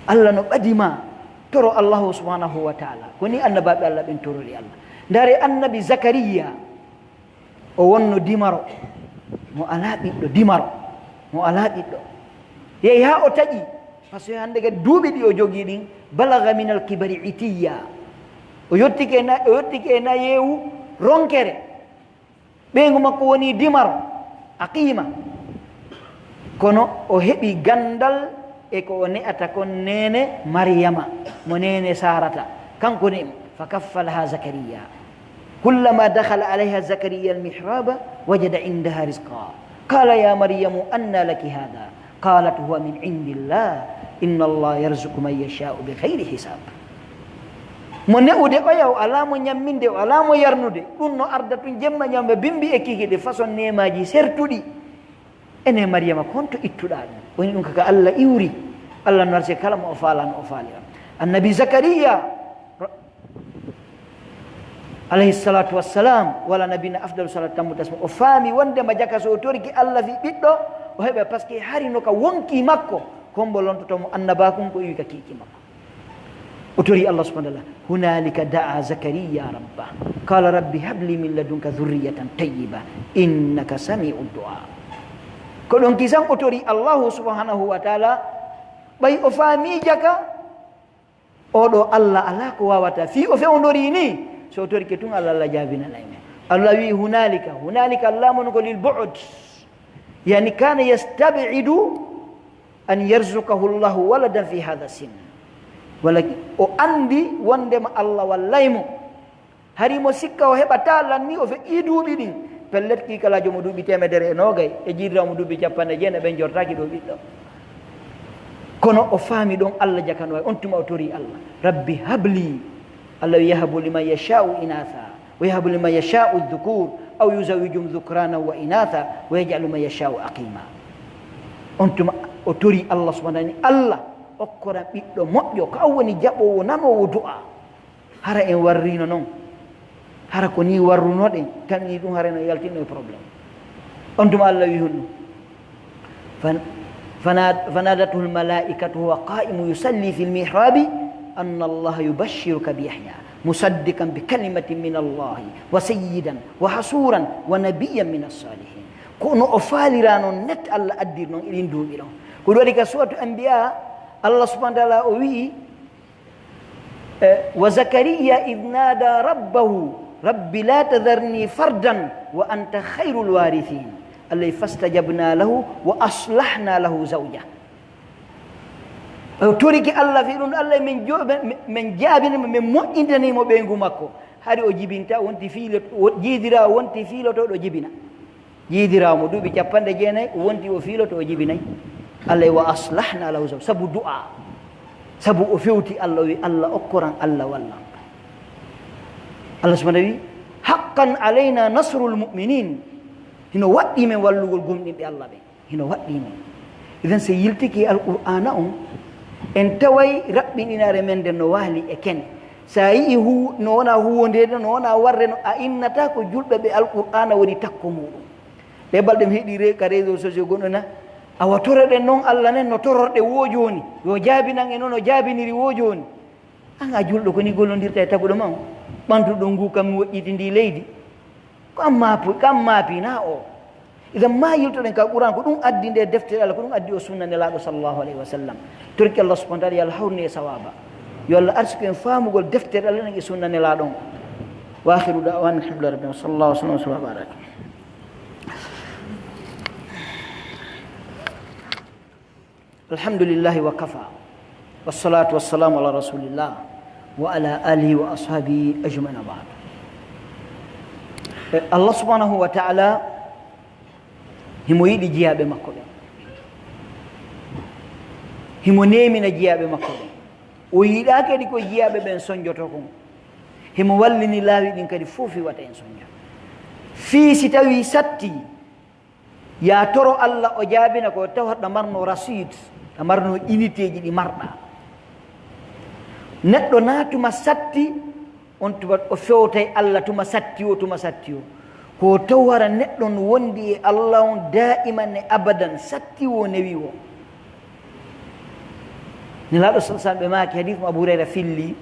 Allah no ɓadi ma, toro Allahu subhanahu wa ta'ala. Ko ni annabaaɓe Allah ɓen torori Allah. Ndaare annabi Zakariya, o wonno dimaro, mo alaa ɓiɗɗo, dimaro, mo alaa ɓiɗɗo. Yehi haa o taƴi, parce que hannde kadi duuɓi ɗi o jogii ɗin, balagha minal kibari itiyya. O yottike na-, o yottike e nayeewu ronkere. Ɓeyngu makko woni dimaro, aqiima. Kono o heɓi ganndal e ko o ne'ata kon neene Mariyama, mo neene Saarata. Kanko ne'i mo, fa kaffalaha Zakariya. Kullama dakhala alayha Zakariya almihraba, wajada indaha rizqa. Qala ya Maryamu, anna laki hadha? Qalat, huwa min indillah, inna Allah yarzuqu man yasha'u bi ghayri hisab. Mo ne'ude oya, o alaa mo ñamminde, o alaa mo yarnude. Ɗun no arda tun jemma ñaama bimbi e kikiiɗe, façon neemaaji sertuɗi. Ene Mariyama, ko honto ittuɗaa ɗun? Woni ɗun ka, ka Allah iwri. Allah no arsi kala mo o faalaa, no o faalira. Annabi Zakariya, alayhi salatu wassalam, wala nabina afdalu salatu tammu taslim, o faami wondema jaka so o torike Allah fii ɓiɗɗo, o heɓa, parce que hari no ka wonkii makko, ko hombo lontoto mo annabaaku ngun, ko iwi ka kiiki makko. O tori Allah subhanahu wa ta'ala. Hunalika da'a Zakariya rabbah. Qala rabbi habli min ladunka dhurriyatan tayyiba, innaka sami'ud du'a. Ko ɗon kisan o tori Allahu subhanahu wa ta'ala, ɓay o faami jaka, oɗo Allah alaa ko waawata. Fii o fewndori ni, so o torike tun Allah, Allah jaabinanay mo. Allah wi'i hunalika, hunalika, laamu on ko lil bu'd. Yani kana yastab'idu an yarzuqahu Allahu waladan fi hadha sin. Wala o andi wondema Allah wallay mo. Hari mo sikka o heɓataa lan ni, o feƴƴii duuɓi ɗin. Pellet, kiikalaajo mo duuɓi teemedere e noogay e jiidiraawo mo duuɓi cappanɗe jeenay, ɓen jortaaki ɗoo ɓiɗɗo. Kono o faami ɗon Allah jakano waay, on tuma o torii Allah, "Rabbi habli Allah wi, "Yahabu liman yasha'u inatha, wa yahabu liman yasha'u dhukur, aw yuzawwijuhum dhukrana wa inatha, wa yaj'alu man yasha'u aqima." On tuma o tori Allah subhanahu wa ta'ala, "Allah, okkora ɓiɗɗo moƴƴo, ko an woni jaɓoowo, nanoowo du'a." Hara en warrino non? Hara ko ni warrunoɗen, tan ni ɗum hara no yaltino e problème. On tuma Allah wi honno? Fan-, fana-, fanadathul malaikatu wa huwa qa'imun yusalli fil mihrabi anna Allaha yubashshiruka bi Yahya musaddiqan bi kalimatin min Allahi wa sayyidan wa hasuran wa nabiyyan min as-salihin. Ko no o faalira non net Allah addir non e ɗin duuɓi ɗon. Ko ɗum waɗi ka Suratu Anbiya, Allah subhanahu wa ta'ala o wi'i, Eh, wa Zakariya idh nada rabbahu, "Rabbi la tadharni fardan wa anta khayrul warithin." Allah, "Fastajabna lahu wa aslahna lahu zawja." O torike Allah fii ɗum, Allah, "Min jo-, min, min jaabini mo, min moƴƴintani mo ɓeyngu makko." Hari o jibinta, o wonti fiilo-, o, jiidiraa, o wonti fiilotooɗo jibina. Jiidiraawo mo duuɓi capanɗe jeenay, o wonti o fiiloto, o jibinay. Allah, "Wa aslahna lahu zawj-," sabu du'a. Sabu o fewti Allah, o wi, "Allah okkoran, Allah wallan." Allah subhanahu wa ta'ala wi, "Haqqan alayna nasrul mu'minin." Hino waɗɗii men wallugol gomɗinɓe Allah ɓen. Hino waɗɗii men. Idan, si yiltike Alqur'aana on, en taway raɓɓiɗinaare men nden no waali e kene. Sa yi'i hu-, no wona huwondeede, no wona warre, no a innata ko julɓe ɓe Alqur'aana woni takko muɗum. Ɗee balɗe mi heɗii re-, ka réseaux sociaux gonɗo na, awa toroɗen non Allah nen no tororɗe woo jooni, yo jaabinan en no no jaabiniri woo jooni. An a julɗo, ko ni gollondirta e taguɗo ma on? Ɓantuɗo ngu kam mi woɗɗiti ndi leydi. Ko an maapu-, ko an maapi na o. Idan ma yiltoɗen ka Qur'an, ko ɗum addi nde deftere Allah, ko ɗum addi o sunna Nelaaɗo sallallahu alayhi wa sallam. Torki Allah subhanahu wa ta'ala, yo Allah hawrun en e sawaaba. Yo Allah arsuku en faamugol deftere Allah nden e sunna Nelaaɗo on. Wa akhiru da'wana alhamdulillahi rabbil alamin. Wa sallallahu wa sallam wa baraka. Alhamdulillahi wa kafa. Wassalatu wassalamu ala rasulillah wa ala alihi wa ashabihi ajma'in, wa ba'd. Eh, Allah subhanahu wa ta'ala himo yiɗi jiyaaɓe makko ɓen. Himo neemina jiyaaɓe makko ɓen. O yiɗaa kadi ko jiyaaɓe ɓen sonjoto kon. Himo wallini laawi ɗin kadi fow fii wata en sonjo. Fii si tawii satti, yaa toro Allah o jaabina ko tawa ɗa marno rasiid, ɗa marno unité ji ɗi marɗa. Neɗɗo naa tuma satti, on tuma o fewtay Allah tuma satti o, tuma satti o. Ko taw hara neɗɗo no wondi e Allah on daa'iman e abadan, satti o, newi o. Nelaaɗo sallallahu alaihi wasallam ɓe maaki, hadith mo Abu Hurayra filli,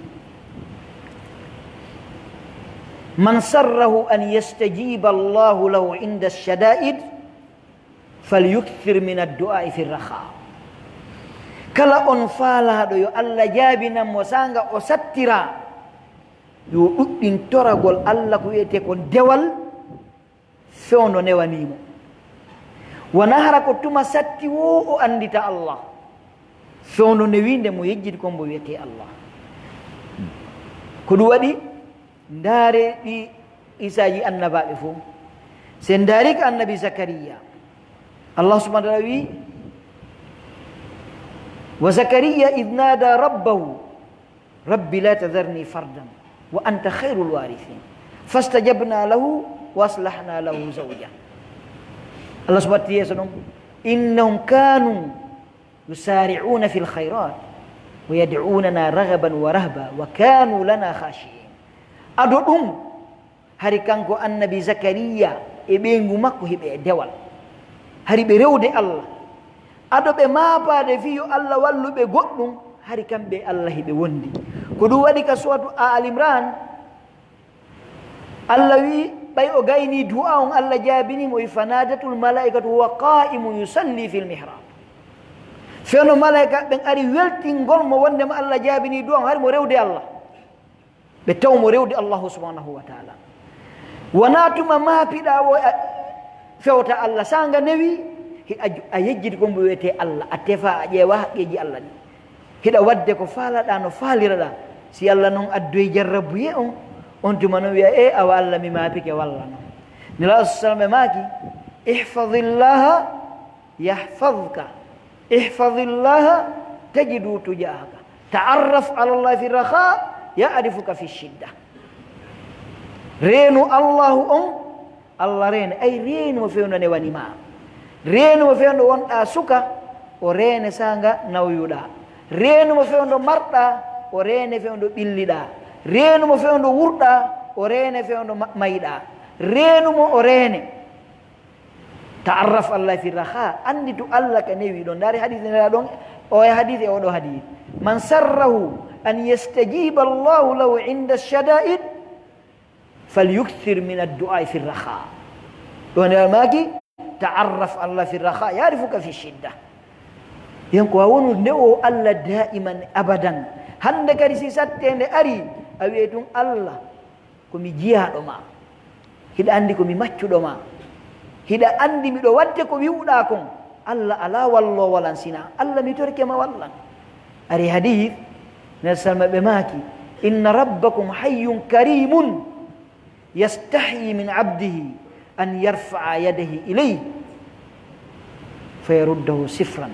"Man sarrahu an yastajiba Allahu lahu inda shada'id, falyukthir min ad-du'a fi raha." Kala on faalaaɗo yo Allah jaabinan mo saanga o sattira, yo ɗuɗɗin toragol Allah ko wi'etee kon dewal, fewndo newanii mo. Wonaa hara ko tuma satti woo o anndita Allah. Fewndo newii nde mo yejjiti kon mbo wi'etee Allah. Ko ɗum waɗi, ndaare ɗi qisaaji annabaaɓe fow. Si en ndaari ka annabi Zakariya, Allah subhanahu wa ta'ala wi'i, "Wa Zakariya idh nada rabbahu, Rabbi la tadharni fardan wa anta khayrul warithin. Fastajabna lahu wa aslahna lahu zawja." Allah subhanahu wa ta'ala yeeso ɗon, "Innahum kanu yusari'una fil khayrat wa yad'unana raghaban wa rahba wa kanu lana khashi'in." Ado ɗum, hari kanko annabi Zakariya e ɓeyngu makko hiɓe e dewal. Hari ɓe rewde Allah. Ado ɓe maapaade fii yo Allah wallu ɓe goɗɗum, hari kamɓe e Allah hiɓe wondi. Ko ɗum waɗi ka suratu Al Imran, Allah wi'i, ɓay o gaynii du'a on, Allah jaabinii mo, "Fanadatul malaikatu huwa qa'imun yusalli fil mihrab." Fewndo malaika ɓen ari weltingol mo wondema Allah jaabinii du'a on, hari mo rewde Allah. Ɓe taw mo rewde Allahu subhanahu wa ta'ala. Wonaa tuma maapiɗaa wo a fewta Allah, saanga newi, hi-, a ju-, a yejjiti ko mbo wi'etee Allah, a tefaa, a ƴeewaa haqqeeji Allah ɗin. Hiɗa waɗde ko faalaɗaa, no faaliraɗaa. Si Allah non addoyi jarrabuyee on, on tuma non wi'a, "E, awa Allah, mi maapike, walla non." Nelaaɗo sallallahu alaihi wasallam ɓe maaki, "Ihfazillaha yahfazka, ihfazillaha tajidhu tujahaka, ta'arraf ala Allah fi raha, يعرفك في الشدة. Reenu Allaahu on, Alla reene, ay reenu mo fewndo newani ma. Reenu mo fewndo wonɗaa suka, o reene saanga nawyuɗaa. Reenu mo fewndo marɗaa, o reene fewndo ɓilliɗaa. Reenu mo fewndo wurɗaa, o reene fewndo ma-, mayɗaa. Reenu mo o reene. Ta'arraf Allah fi raha, annditu Allah ka newi ɗon. Ndaari hadiis nela ɗon, o e hadiis e oɗo hadiis. Man sarrahu an yastajiba Allahu lahu inda shada'id, falyukthir min addu'a fi raha. Ɗon e maaki, ta'arraf Allah fi raha, ya'rifuka fi shidda. Yon ko a wonu nde o Allah da'iman abadan. Hannde kadi si satteende ari, a wi'e tun Allah, ko mi jiyaaɗo ma. Hiɗa anndi ko mi maccuɗo ma. Hiɗa anndi miɗo waɗde ko wi'uɗaa kon. Alla alaa walloowo lan sinaa Alla, mi torike ma wallan. Ari hadiis, Nelson ɓe maaki, inna rabbakum hayyun karimun yastahyi min abdihi an yarfa'a yadayhi ilayhi fa yaruddahu sifran.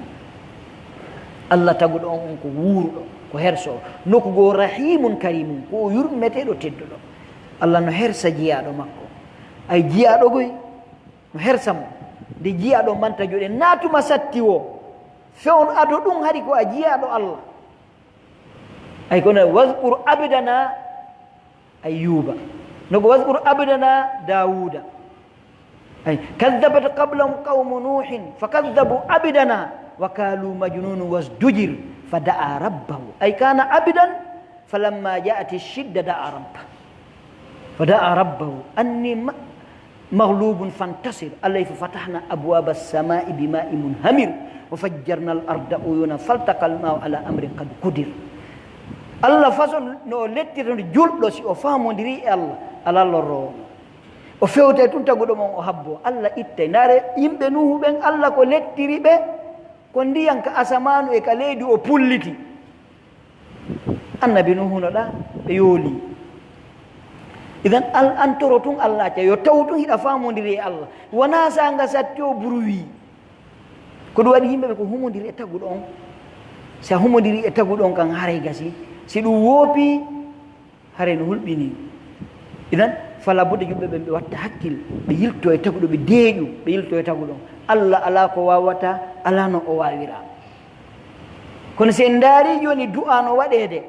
Alla taguɗo on, on ko wuuruɗo, ko herso. Nokku goo rahimun karimun, ko o yurmeteeɗo tedduɗo. Alla no hersa jiyaaɗo makko. Ay jiyaaɗo goy, no hersa mo. Nde jiyaaɗo manta joɗe, naa tuma satti woo. Fewon ado ɗum hari ko a jiyaaɗo Alla. Ay kono, "Wazkur abdana Ayyuba." No ko, "Wazkur abdana Dawuda." Ay, "Kadhabat qablahum qawmu Nuhin, fakadhabu abdana wa qalu majnunun wazdujir, fada'a rabbahu." Ay, kana abdan, falamma ja'ati shidda da'a rabbahu. Fada'a rabbahu, anni ma-, maghlubun fantasir. Alay fa fatahna abwaba as-sama'i bima'in munhamir wa fajjarna al-arda uyunan faltaqa al-ma'u ala amrin qad qudir. Alla façon no o lettirta julɗo si o faamondiri e Alla, alaa lorroowo mo. O fewtay tun taguɗo mo on o habboo. Alla ittay. Ndaare yimɓe Nuuhu ɓen, Alla ko lettiri ɓe, ko ndiyan ka asamaanu e ka leydi o pulliti. Annabi Nuuhu no ɗa, ɓe yooli. Idan, al-, an toro tun Alla acca, yo taw tun hiɗa faamondiri e Alla. Wonaa saanga satti o buruwi. Ko ɗum waɗi yimɓe ɓe ko humondiri e taguɗo on. Si a humondiri e taguɗo on kan haray gasi. Si ɗum woopi, haray no hulɓinii. Idan, fala budda yimɓe ɓen ɓe watta hakkil, ɓe yilto e taguɗo, ɓe deeƴu, ɓe yilto e taguɗo on. Alla alaa ko waawata, alaa no o waawira. Kono si en ndaari jooni du'a no waɗeede,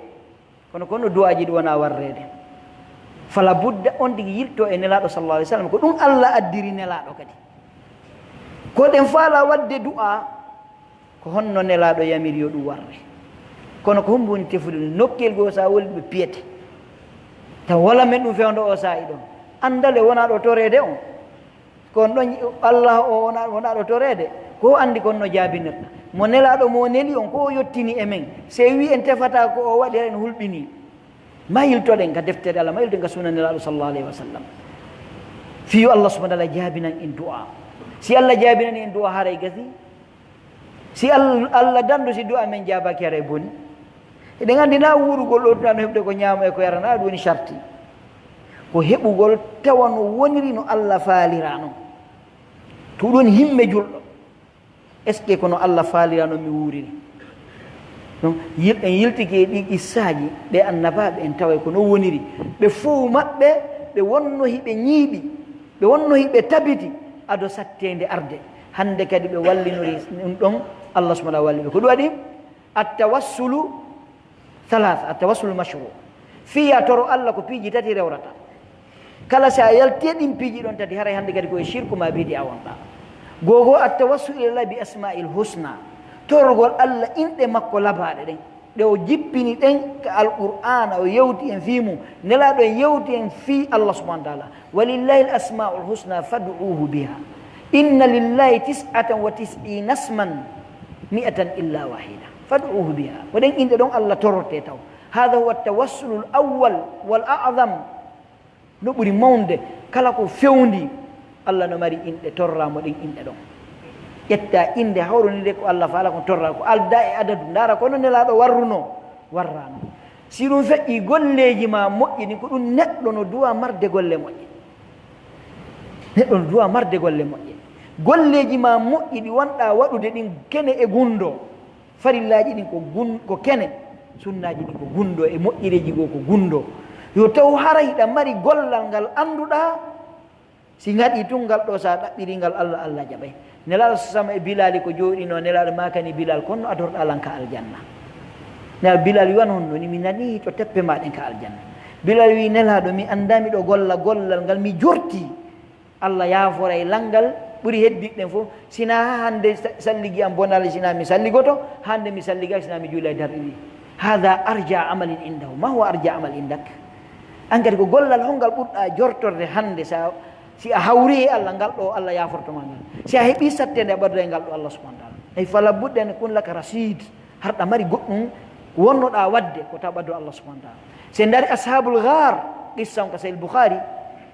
kono, kono du'aaji ɗi wonaa warreede. Fala budda on tigi yilto e Nelaaɗo sallallahu alaihi wasallam. Ko ɗum Alla addiri Nelaaɗo kadi. Ko ɗen faala waɗde du'a, ko honno Nelaaɗo yamiri yo ɗum warre. Kono ko hombo woni tefude ɗum? Nokkeel goo sa woli ɓe piyete. Taw wala men ɗum fewndo o saa'i ɗon. Anndale wonaa ɗo toreede on. Ko on ɗon Allah o wona, wona ɗo toreede, ko o anndi kon no jaabinirta. Mo Nelaaɗo mo o neli on, ko o yottini e men. Sey wi en tefata ko o waɗi, en hulɓinii. Mayiltoɗen ka deftere Allah, mayiltoɗen ka sunna Nelaaɗo sallallahu alaihi wasallam. Fii yo Allah subhanahu wa ta'ala jaabinan en du'a. Si Allah jaabinani en du'a, haray gasi. Si Al-, Allah dandu si du'a men jaabaaki, haray boni. Eɗen anndi na wuurugol ɗo tun no heɓde ko ñaama e ko yara, na ɗum woni sharti. Ko heɓugol tawa no woniri no Allah faalira non. To ɗum woni himme julɗo. Est-ce que kono Allah faalira non mi wuuriri? Donc, yil-, en yiltike e ɗi qissaaji, ɓe annabaaɓe en taway ko non woniri. Ɓe fow maɓɓe, ɓe wonno hiɓe ñiiɓi, ɓe wonno hiɓe tabiti, ado satteende arde. Hannde kadi ɓe wallinori ɗum ɗon, Allah subhanahu wa ta'ala walli ɓe. Ko ɗum waɗi? At-tawassulu thalatha, at-tawassulu mashru'. Fii yo a toro Allah ko piiji tati rewrata. Kala si a yalti e ɗin piiji ɗon tati, haray hannde kadi ko e shirku ma bid'a wonɗa. Gogo, at-tawassul ila Allah bi asma'il husna. Torgol Allah inɗe makko labaaɗe ɗen. Ɗe o jippini ɗen ka Alqur'aana, o yewti en fii mum. Nelaaɗo en yewti en fii Allah subhanahu wa ta'ala. "Walillahi al-asma'ul husna fad'uhu biha. Inna lillahi tis'atan wa tis'ina isman, mi'atan illa wahida. Fad'uhu biha." Ko ɗen inɗe ɗon Allah tororte taw. Hadha huwa at-tawassulul awwal wal a'zam. No ɓuri mawnde, kala ko fewndi, Allah no mari inɗe, torraa mo ɗen inɗe ɗon. Ƴetta innde, hawrondiree ko Allah faala kon, torraa ko aldaa e adadu. Ndaara ko no Nelaaɗo warrunoo, warraano. Si ɗum feƴƴii, golleeji maa moƴƴi ɗin, ko ɗum neɗɗo no du'a marde golle moƴƴe. Neɗɗo no du'a marde golle moƴƴe. Golleeji maa moƴƴi ɗi wonɗaa waɗude ɗin kene e gunndoo. Farillaaji ɗin ko gun-, ko kene. Sunnaaji ɗin ko gunndoo, e moƴƴereeji goo ko gunndoo. Yo taw haray hiɗa mari gollal ngal annduɗaa, si ngaɗii tun ngal ɗoo, si a ɗaɓɓirii ngal Alla, Alla jaɓay. Nelaaɗo sa sama e Bilaali ko jooɗinoo, Nelaaɗo maakani Bilaal, "Ko honno adorɗaa lan ka aljanna?" Nelaaɗo, Bilaal wi'i, "Wano honno ni, mi nanii hito teppe maa ɗen ka aljanna." Bilaal wi'i, "Nelaaɗo, mi anndaa miɗo golla gollal ngal mi jortii." Alla yaaforay lan ngal ɓuri heddiiɓe ɓen fof. Sinaa haa hannde sa-, salligi an bonaali, sinaa mi salligoto, hannde mi salligaaki, sinaa mi juulay darɗe ɗiɗi. Hada arja amalin indahu. Ma huwa arja amal indak? An kadi ko gollal hongal ɓurɗaa jortorde hannde sa, si a hawri e Alla, ngal ɗoo Alla yaaforto ma ngal? Si a heɓii satteende a ɓaddoray ngal ɗoo Alla subhanahu wa taala. Ay fala budda an yakun laka rasid. Harɗa mari goɗɗum ko wonnoɗaa waɗde ko taw ɓaddo Allah subhanahu wa ta'ala. Si en ndaari Ashaabul Ghaar, qissa on ka Sahih Bukhari,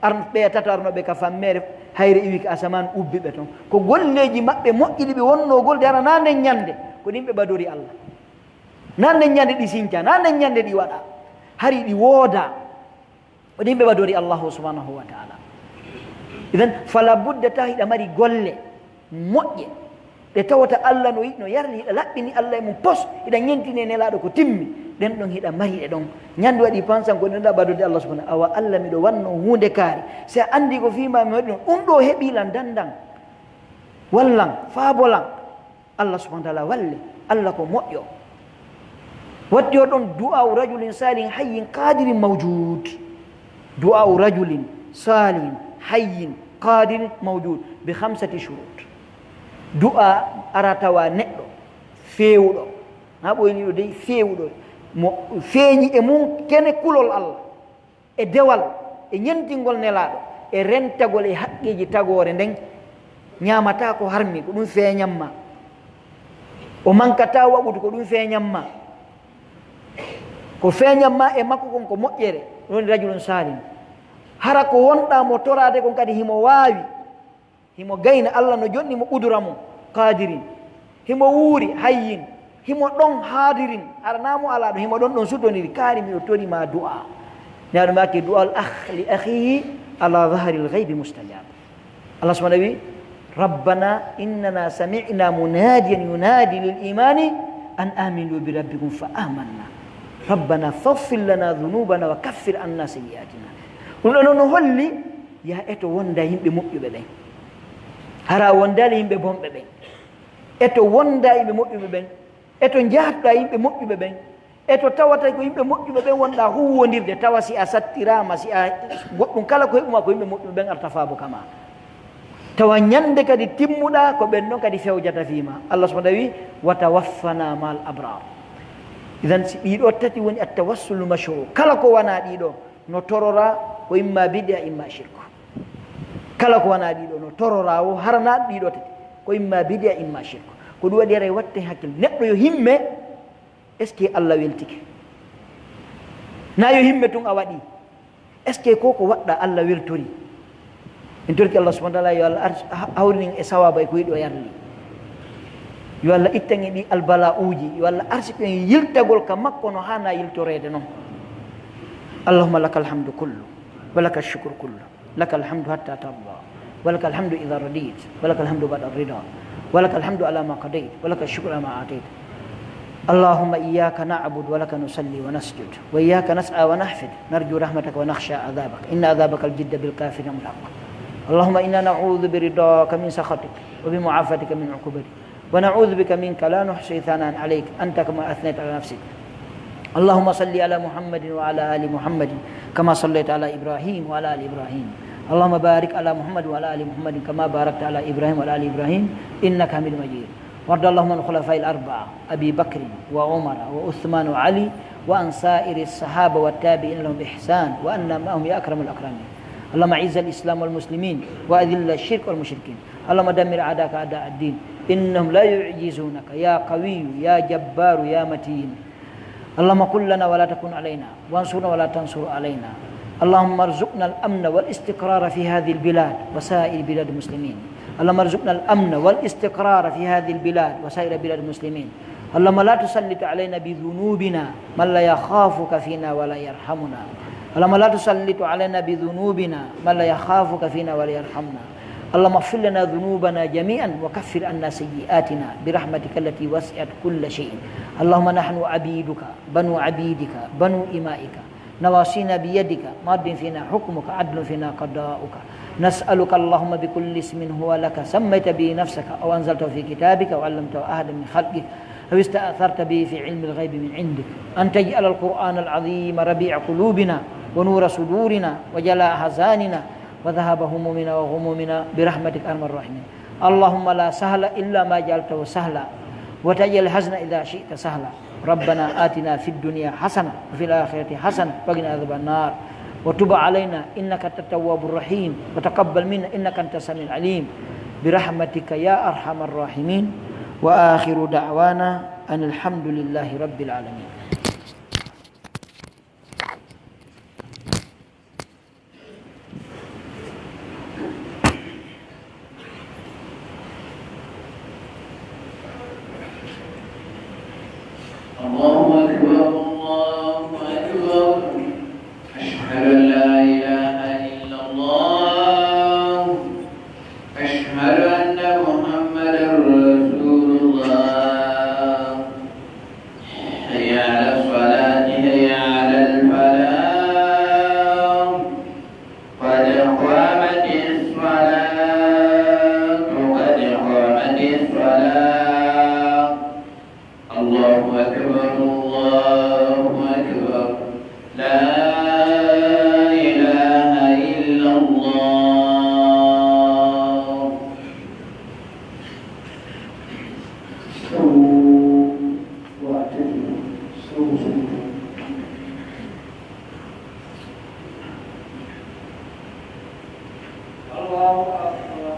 ar-, ɓe tato arnooɓe ka fammeere, hayre iwi ka asamaan, ubbi ɓe ton. Ko golleeji maɓɓe moƴƴi ɗi ɓe wonnoo golde, hara naa nden ñande, ko ɗin ɓe ɓadori Allah. Naa nden ñande ɗi sinca, naa nden ñande ɗi waɗa. Hari ɗi wooda. Ko ɗin ɓe ɓadori Allahu subhanahu wa ta'ala. Idan, fala budda taw hiɗa mari golle moƴƴe, ɗe tawata Allah no yiɗi, no yarli, hiɗa laɓɓini Allah e mum pos, hiɗa ñentini e Nelaaɗo ko timmi, ɗen ɗon hiɗa mari ɗe ɗon. Ñande waɗi pansan ko ɗen ɗa ɓadorde Allah subhanahu, awa Allah miɗo wanno huunde kaari. Si a anndi ko fii ma mi waɗi ɗum, ɗum ɗo heɓi lan dandan. Wallan, faabo lan. Allah subhanahu wa ta'ala walle, Allah ko moƴƴo. Watti o ɗon du'a'u rajulin salihin hayyin qadirin mawjud. Du'a'u rajulin salihin hayyin qadirin mawjud bi khamsati shurut. Du'a ara tawa neɗɗo feewuɗo. Na ɓoyniɗo dey feewuɗo. Mo feeñi e mum kene kulol Allah. E dewal, e ñentingol Nelaaɗo, e rentagol e haqqeeji tagoore nden, ñaamataa ko harmi, ko ɗum feeñan ma. O mankataa waɗude, ko ɗum feeñan ma. Ko feeñan ma e makko kon ko moƴƴere, ɗum woni rajulun saalih. Hara ko wonɗaa mo toraade kon kadi himo waawi. Himo gayna, Allah no jonni mo qudura mum, qaadirin. Himo wuuri, hayyin. Himo ɗon, haadirin. Aranaa mo alaa ɗon, himo ɗon, ɗon sudondiri. Kaari, miɗo tori ma du'a. Naaɗo maaki du'a al akh li akhihi ala dhahril ghaibi mustajab. Allah subhanahu wa ta'ala wi, "Rabbana innana sami'na munadiyan yunadi lil imani an aminu bi rabbikum fa amanna. Rabbana faghfir lana dhunubana wa kaffir anna sayyi'atina." Ɗum ɗon no holli, ya eto wonda yimɓe moƴƴuɓe ɓen. Hara wondaali yimɓe bonɓe ɓen. Eto wonda yimɓe moƴƴuɓe ɓen. Eto njahda yimɓe moƴƴuɓe ɓen. Eto tawata ko yimɓe moƴƴuɓe ɓen wonɗa huwwondirde, tawa si a sattiraama, si a goɗɗum kala ko heɓuma ko yimɓe moƴƴuɓe ɓen arta faabo kama. Tawa ñande kadi timmuɗa ko ɓen ɗon kadi fewjata fii ma. Allah subhanahu wa ta'ala wi, "Wa tawaffana ma'al abrar." Idan si ɗiɗo tati woni at-tawassul mashru'. Kala ko wana ɗiɗo no torora ko imma bid'a imma shirku. Kala ko wana ɗiɗo no torora wo harana ɗiɗo tati ko imma bid'a imma shirku. Ko ɗum waɗi haray watte hakkil neɗɗo yo himme. Est-ce que Allah weltike? Na yo himme tun a waɗi. Est-ce que ko ko waɗɗa Allah weltori? En torki Allah subhanahu wa ta'ala yo Allah ars-, ha-, hawrinin e sawaba e ko yiɗo yarli. Yo Allah ittan en ɗi albala'uuji, yo Allah arsiku en yiltagol ka makko no hana yiltoreede non. اللهم لك الحمد كله ولك الشكر كله لك الحمد حتى ترضى ولك الحمد إذا رضيت ولك الحمد بعد الرضا ولك الحمد على ما قضيت ولك الشكر على ما أعطيت. اللهم إياك نعبد ولك نصلي ونسجد وإياك نسعى ونحفد نرجو رحمتك ونخشى عذابك إن عذابك الجد بالكافرين ملحق. اللهم إنا نعوذ برضاك من سخطك وبمعافاتك من عقوبتك ونعوذ بك منك لا نحصي ثناء عليك أنت كما أثنيت على نفسك. اللهم صل على محمد وعلى آل محمد كما صليت على إبراهيم وعلى آل إبراهيم. اللهم بارك على محمد وعلى آل محمد كما باركت على إبراهيم وعلى آل إبراهيم إنك حميد مجيد. وارض اللهم عن الخلفاء الأربعة أبي بكر وعمر وعثمان وعلي وعن سائر الصحابة والتابعين لهم بإحسان وعنا معهم يا أكرم الأكرمين. اللهم أعز الإسلام والمسلمين وأذل الشرك والمشركين. اللهم دمر أعداءك أعداء الدين إنهم لا يعجزونك يا قوي يا جبار يا متين. اللهم كن لنا ولا تكن علينا وانصرنا ولا تنصر علينا. اللهم ارزقنا الأمن والاستقرار في هذه البلاد وسائر بلاد المسلمين. اللهم ارزقنا الأمن والاستقرار في هذه البلاد وسائر بلاد المسلمين. اللهم لا تسلط علينا بذنوبنا من لا يخافك فينا ولا يرحمنا. اللهم لا تسلط علينا بذنوبنا من لا يخافك فينا ولا يرحمنا. اللهم اغفر لنا ذنوبنا جميعا وكفر عنا سيئاتنا برحمتك التي وسعت كل شيء. اللهم نحن عبيدك، بنو عبيدك، بنو إمائك، نواصينا بيدك، ماض فينا حكمك، عدل فينا قضاؤك. نسألك اللهم بكل اسم هو لك سميت به نفسك أو أنزلته في كتابك أو علمته أحدا من خلقك أو استأثرت به في علم الغيب من عندك أن تجعل القرآن العظيم ربيع قلوبنا ونور صدورنا وجلاء أحزاننا وذهاب همومنا وغمومنا برحمتك يا أرحم الراحمين. اللهم لا سهل إلا ما جعلته سهلا وتجعل الحزن إذا شئت سهلا. ربنا آتنا في الدنيا حسنة وفي الآخرة حسنة وقنا عذاب النار. وتب علينا إنك أنت التواب الرحيم وتقبل منا إنك أنت السميع العليم برحمتك يا أرحم الراحمين. وآخر دعوانا أن الحمد لله رب العالمين. الله أكبر، الله أكبر. أشهد أن لا إله إلا الله. أشهد أن محمدا رسول الله. حي على الصلاة، حي على الفلاح. قد قامت الصلاة، قد قامت الصلاة. الله أكبر، الله أكبر. لا إله إلا الله. استووا واعتدلوا. استووا، استووا. الله أكبر.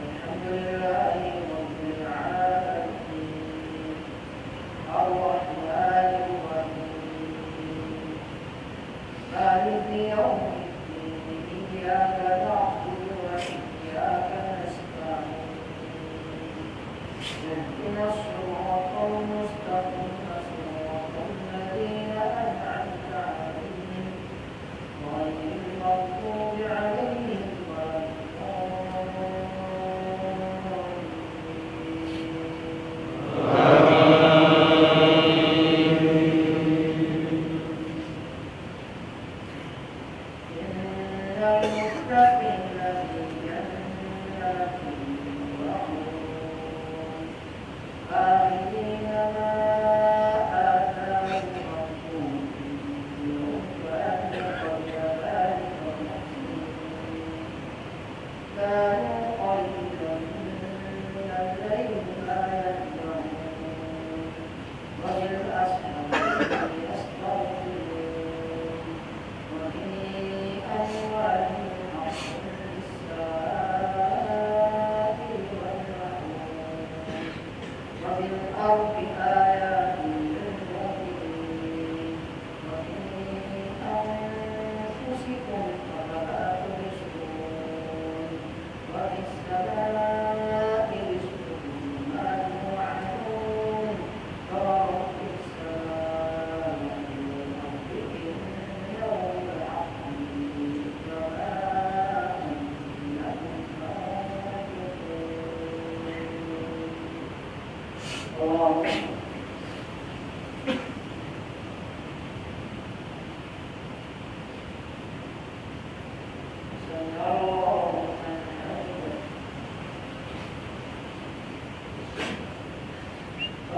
الحمد لله رب العالمين. الرحمن الرحيم. مالك يوم الدين. إياك نعبد وإياك نستعين. اهدنا الصراط المستقيم، صراط الذين أنعمت عليهم، غير المغضوب عليهم ولا الضالين. آمين. إن المتقين في جنات وعيون. آخذين ما آتاهم ربهم إنهم كانوا قبل ذلك محسنين. كانوا قليلا من الليل ما يهجعون. وبالأسحار هم يستغفرون. وفي أموالهم حق للسائل والمحروم. وفي الأرض آيات للموقنين. وفي أنفسكم، أفلا تبصرون. وفي السماء رزقكم وما توعدون. فورب السماء والأرض إنه لحق كما أنكم تنطقون. الله أكبر. سمع الله لمن حمده.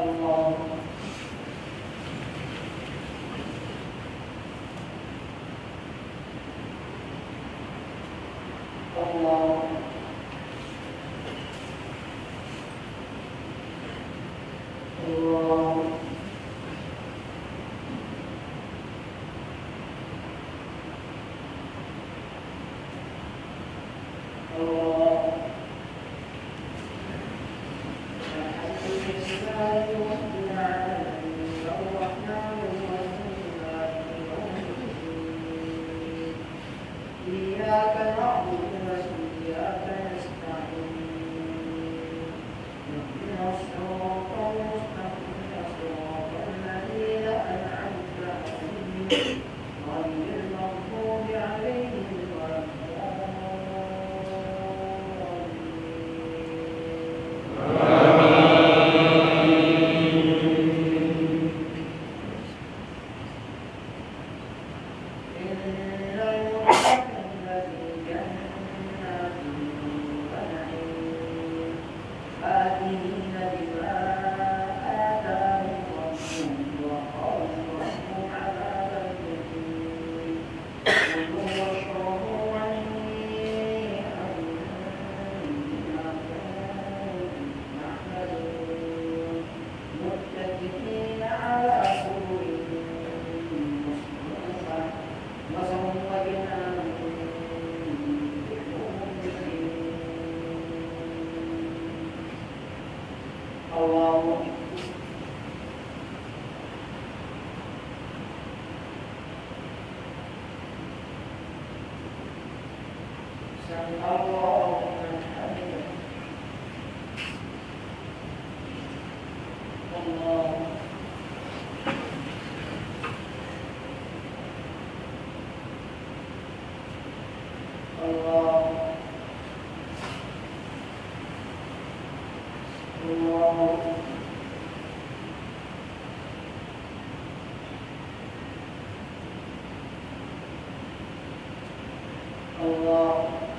الله أكبر. الله أكبر. الله أكبر. الله أكبر. الحمد لله رب العالمين، الرحمن الرحيم، مالك يوم الدين. إياك نعبد وإياك نستعين. اهدنا الصراط المستقيم، صراط الذين أنعمت الله أكبر. سمع الله لمن حمده. الله. الله. الله. الله.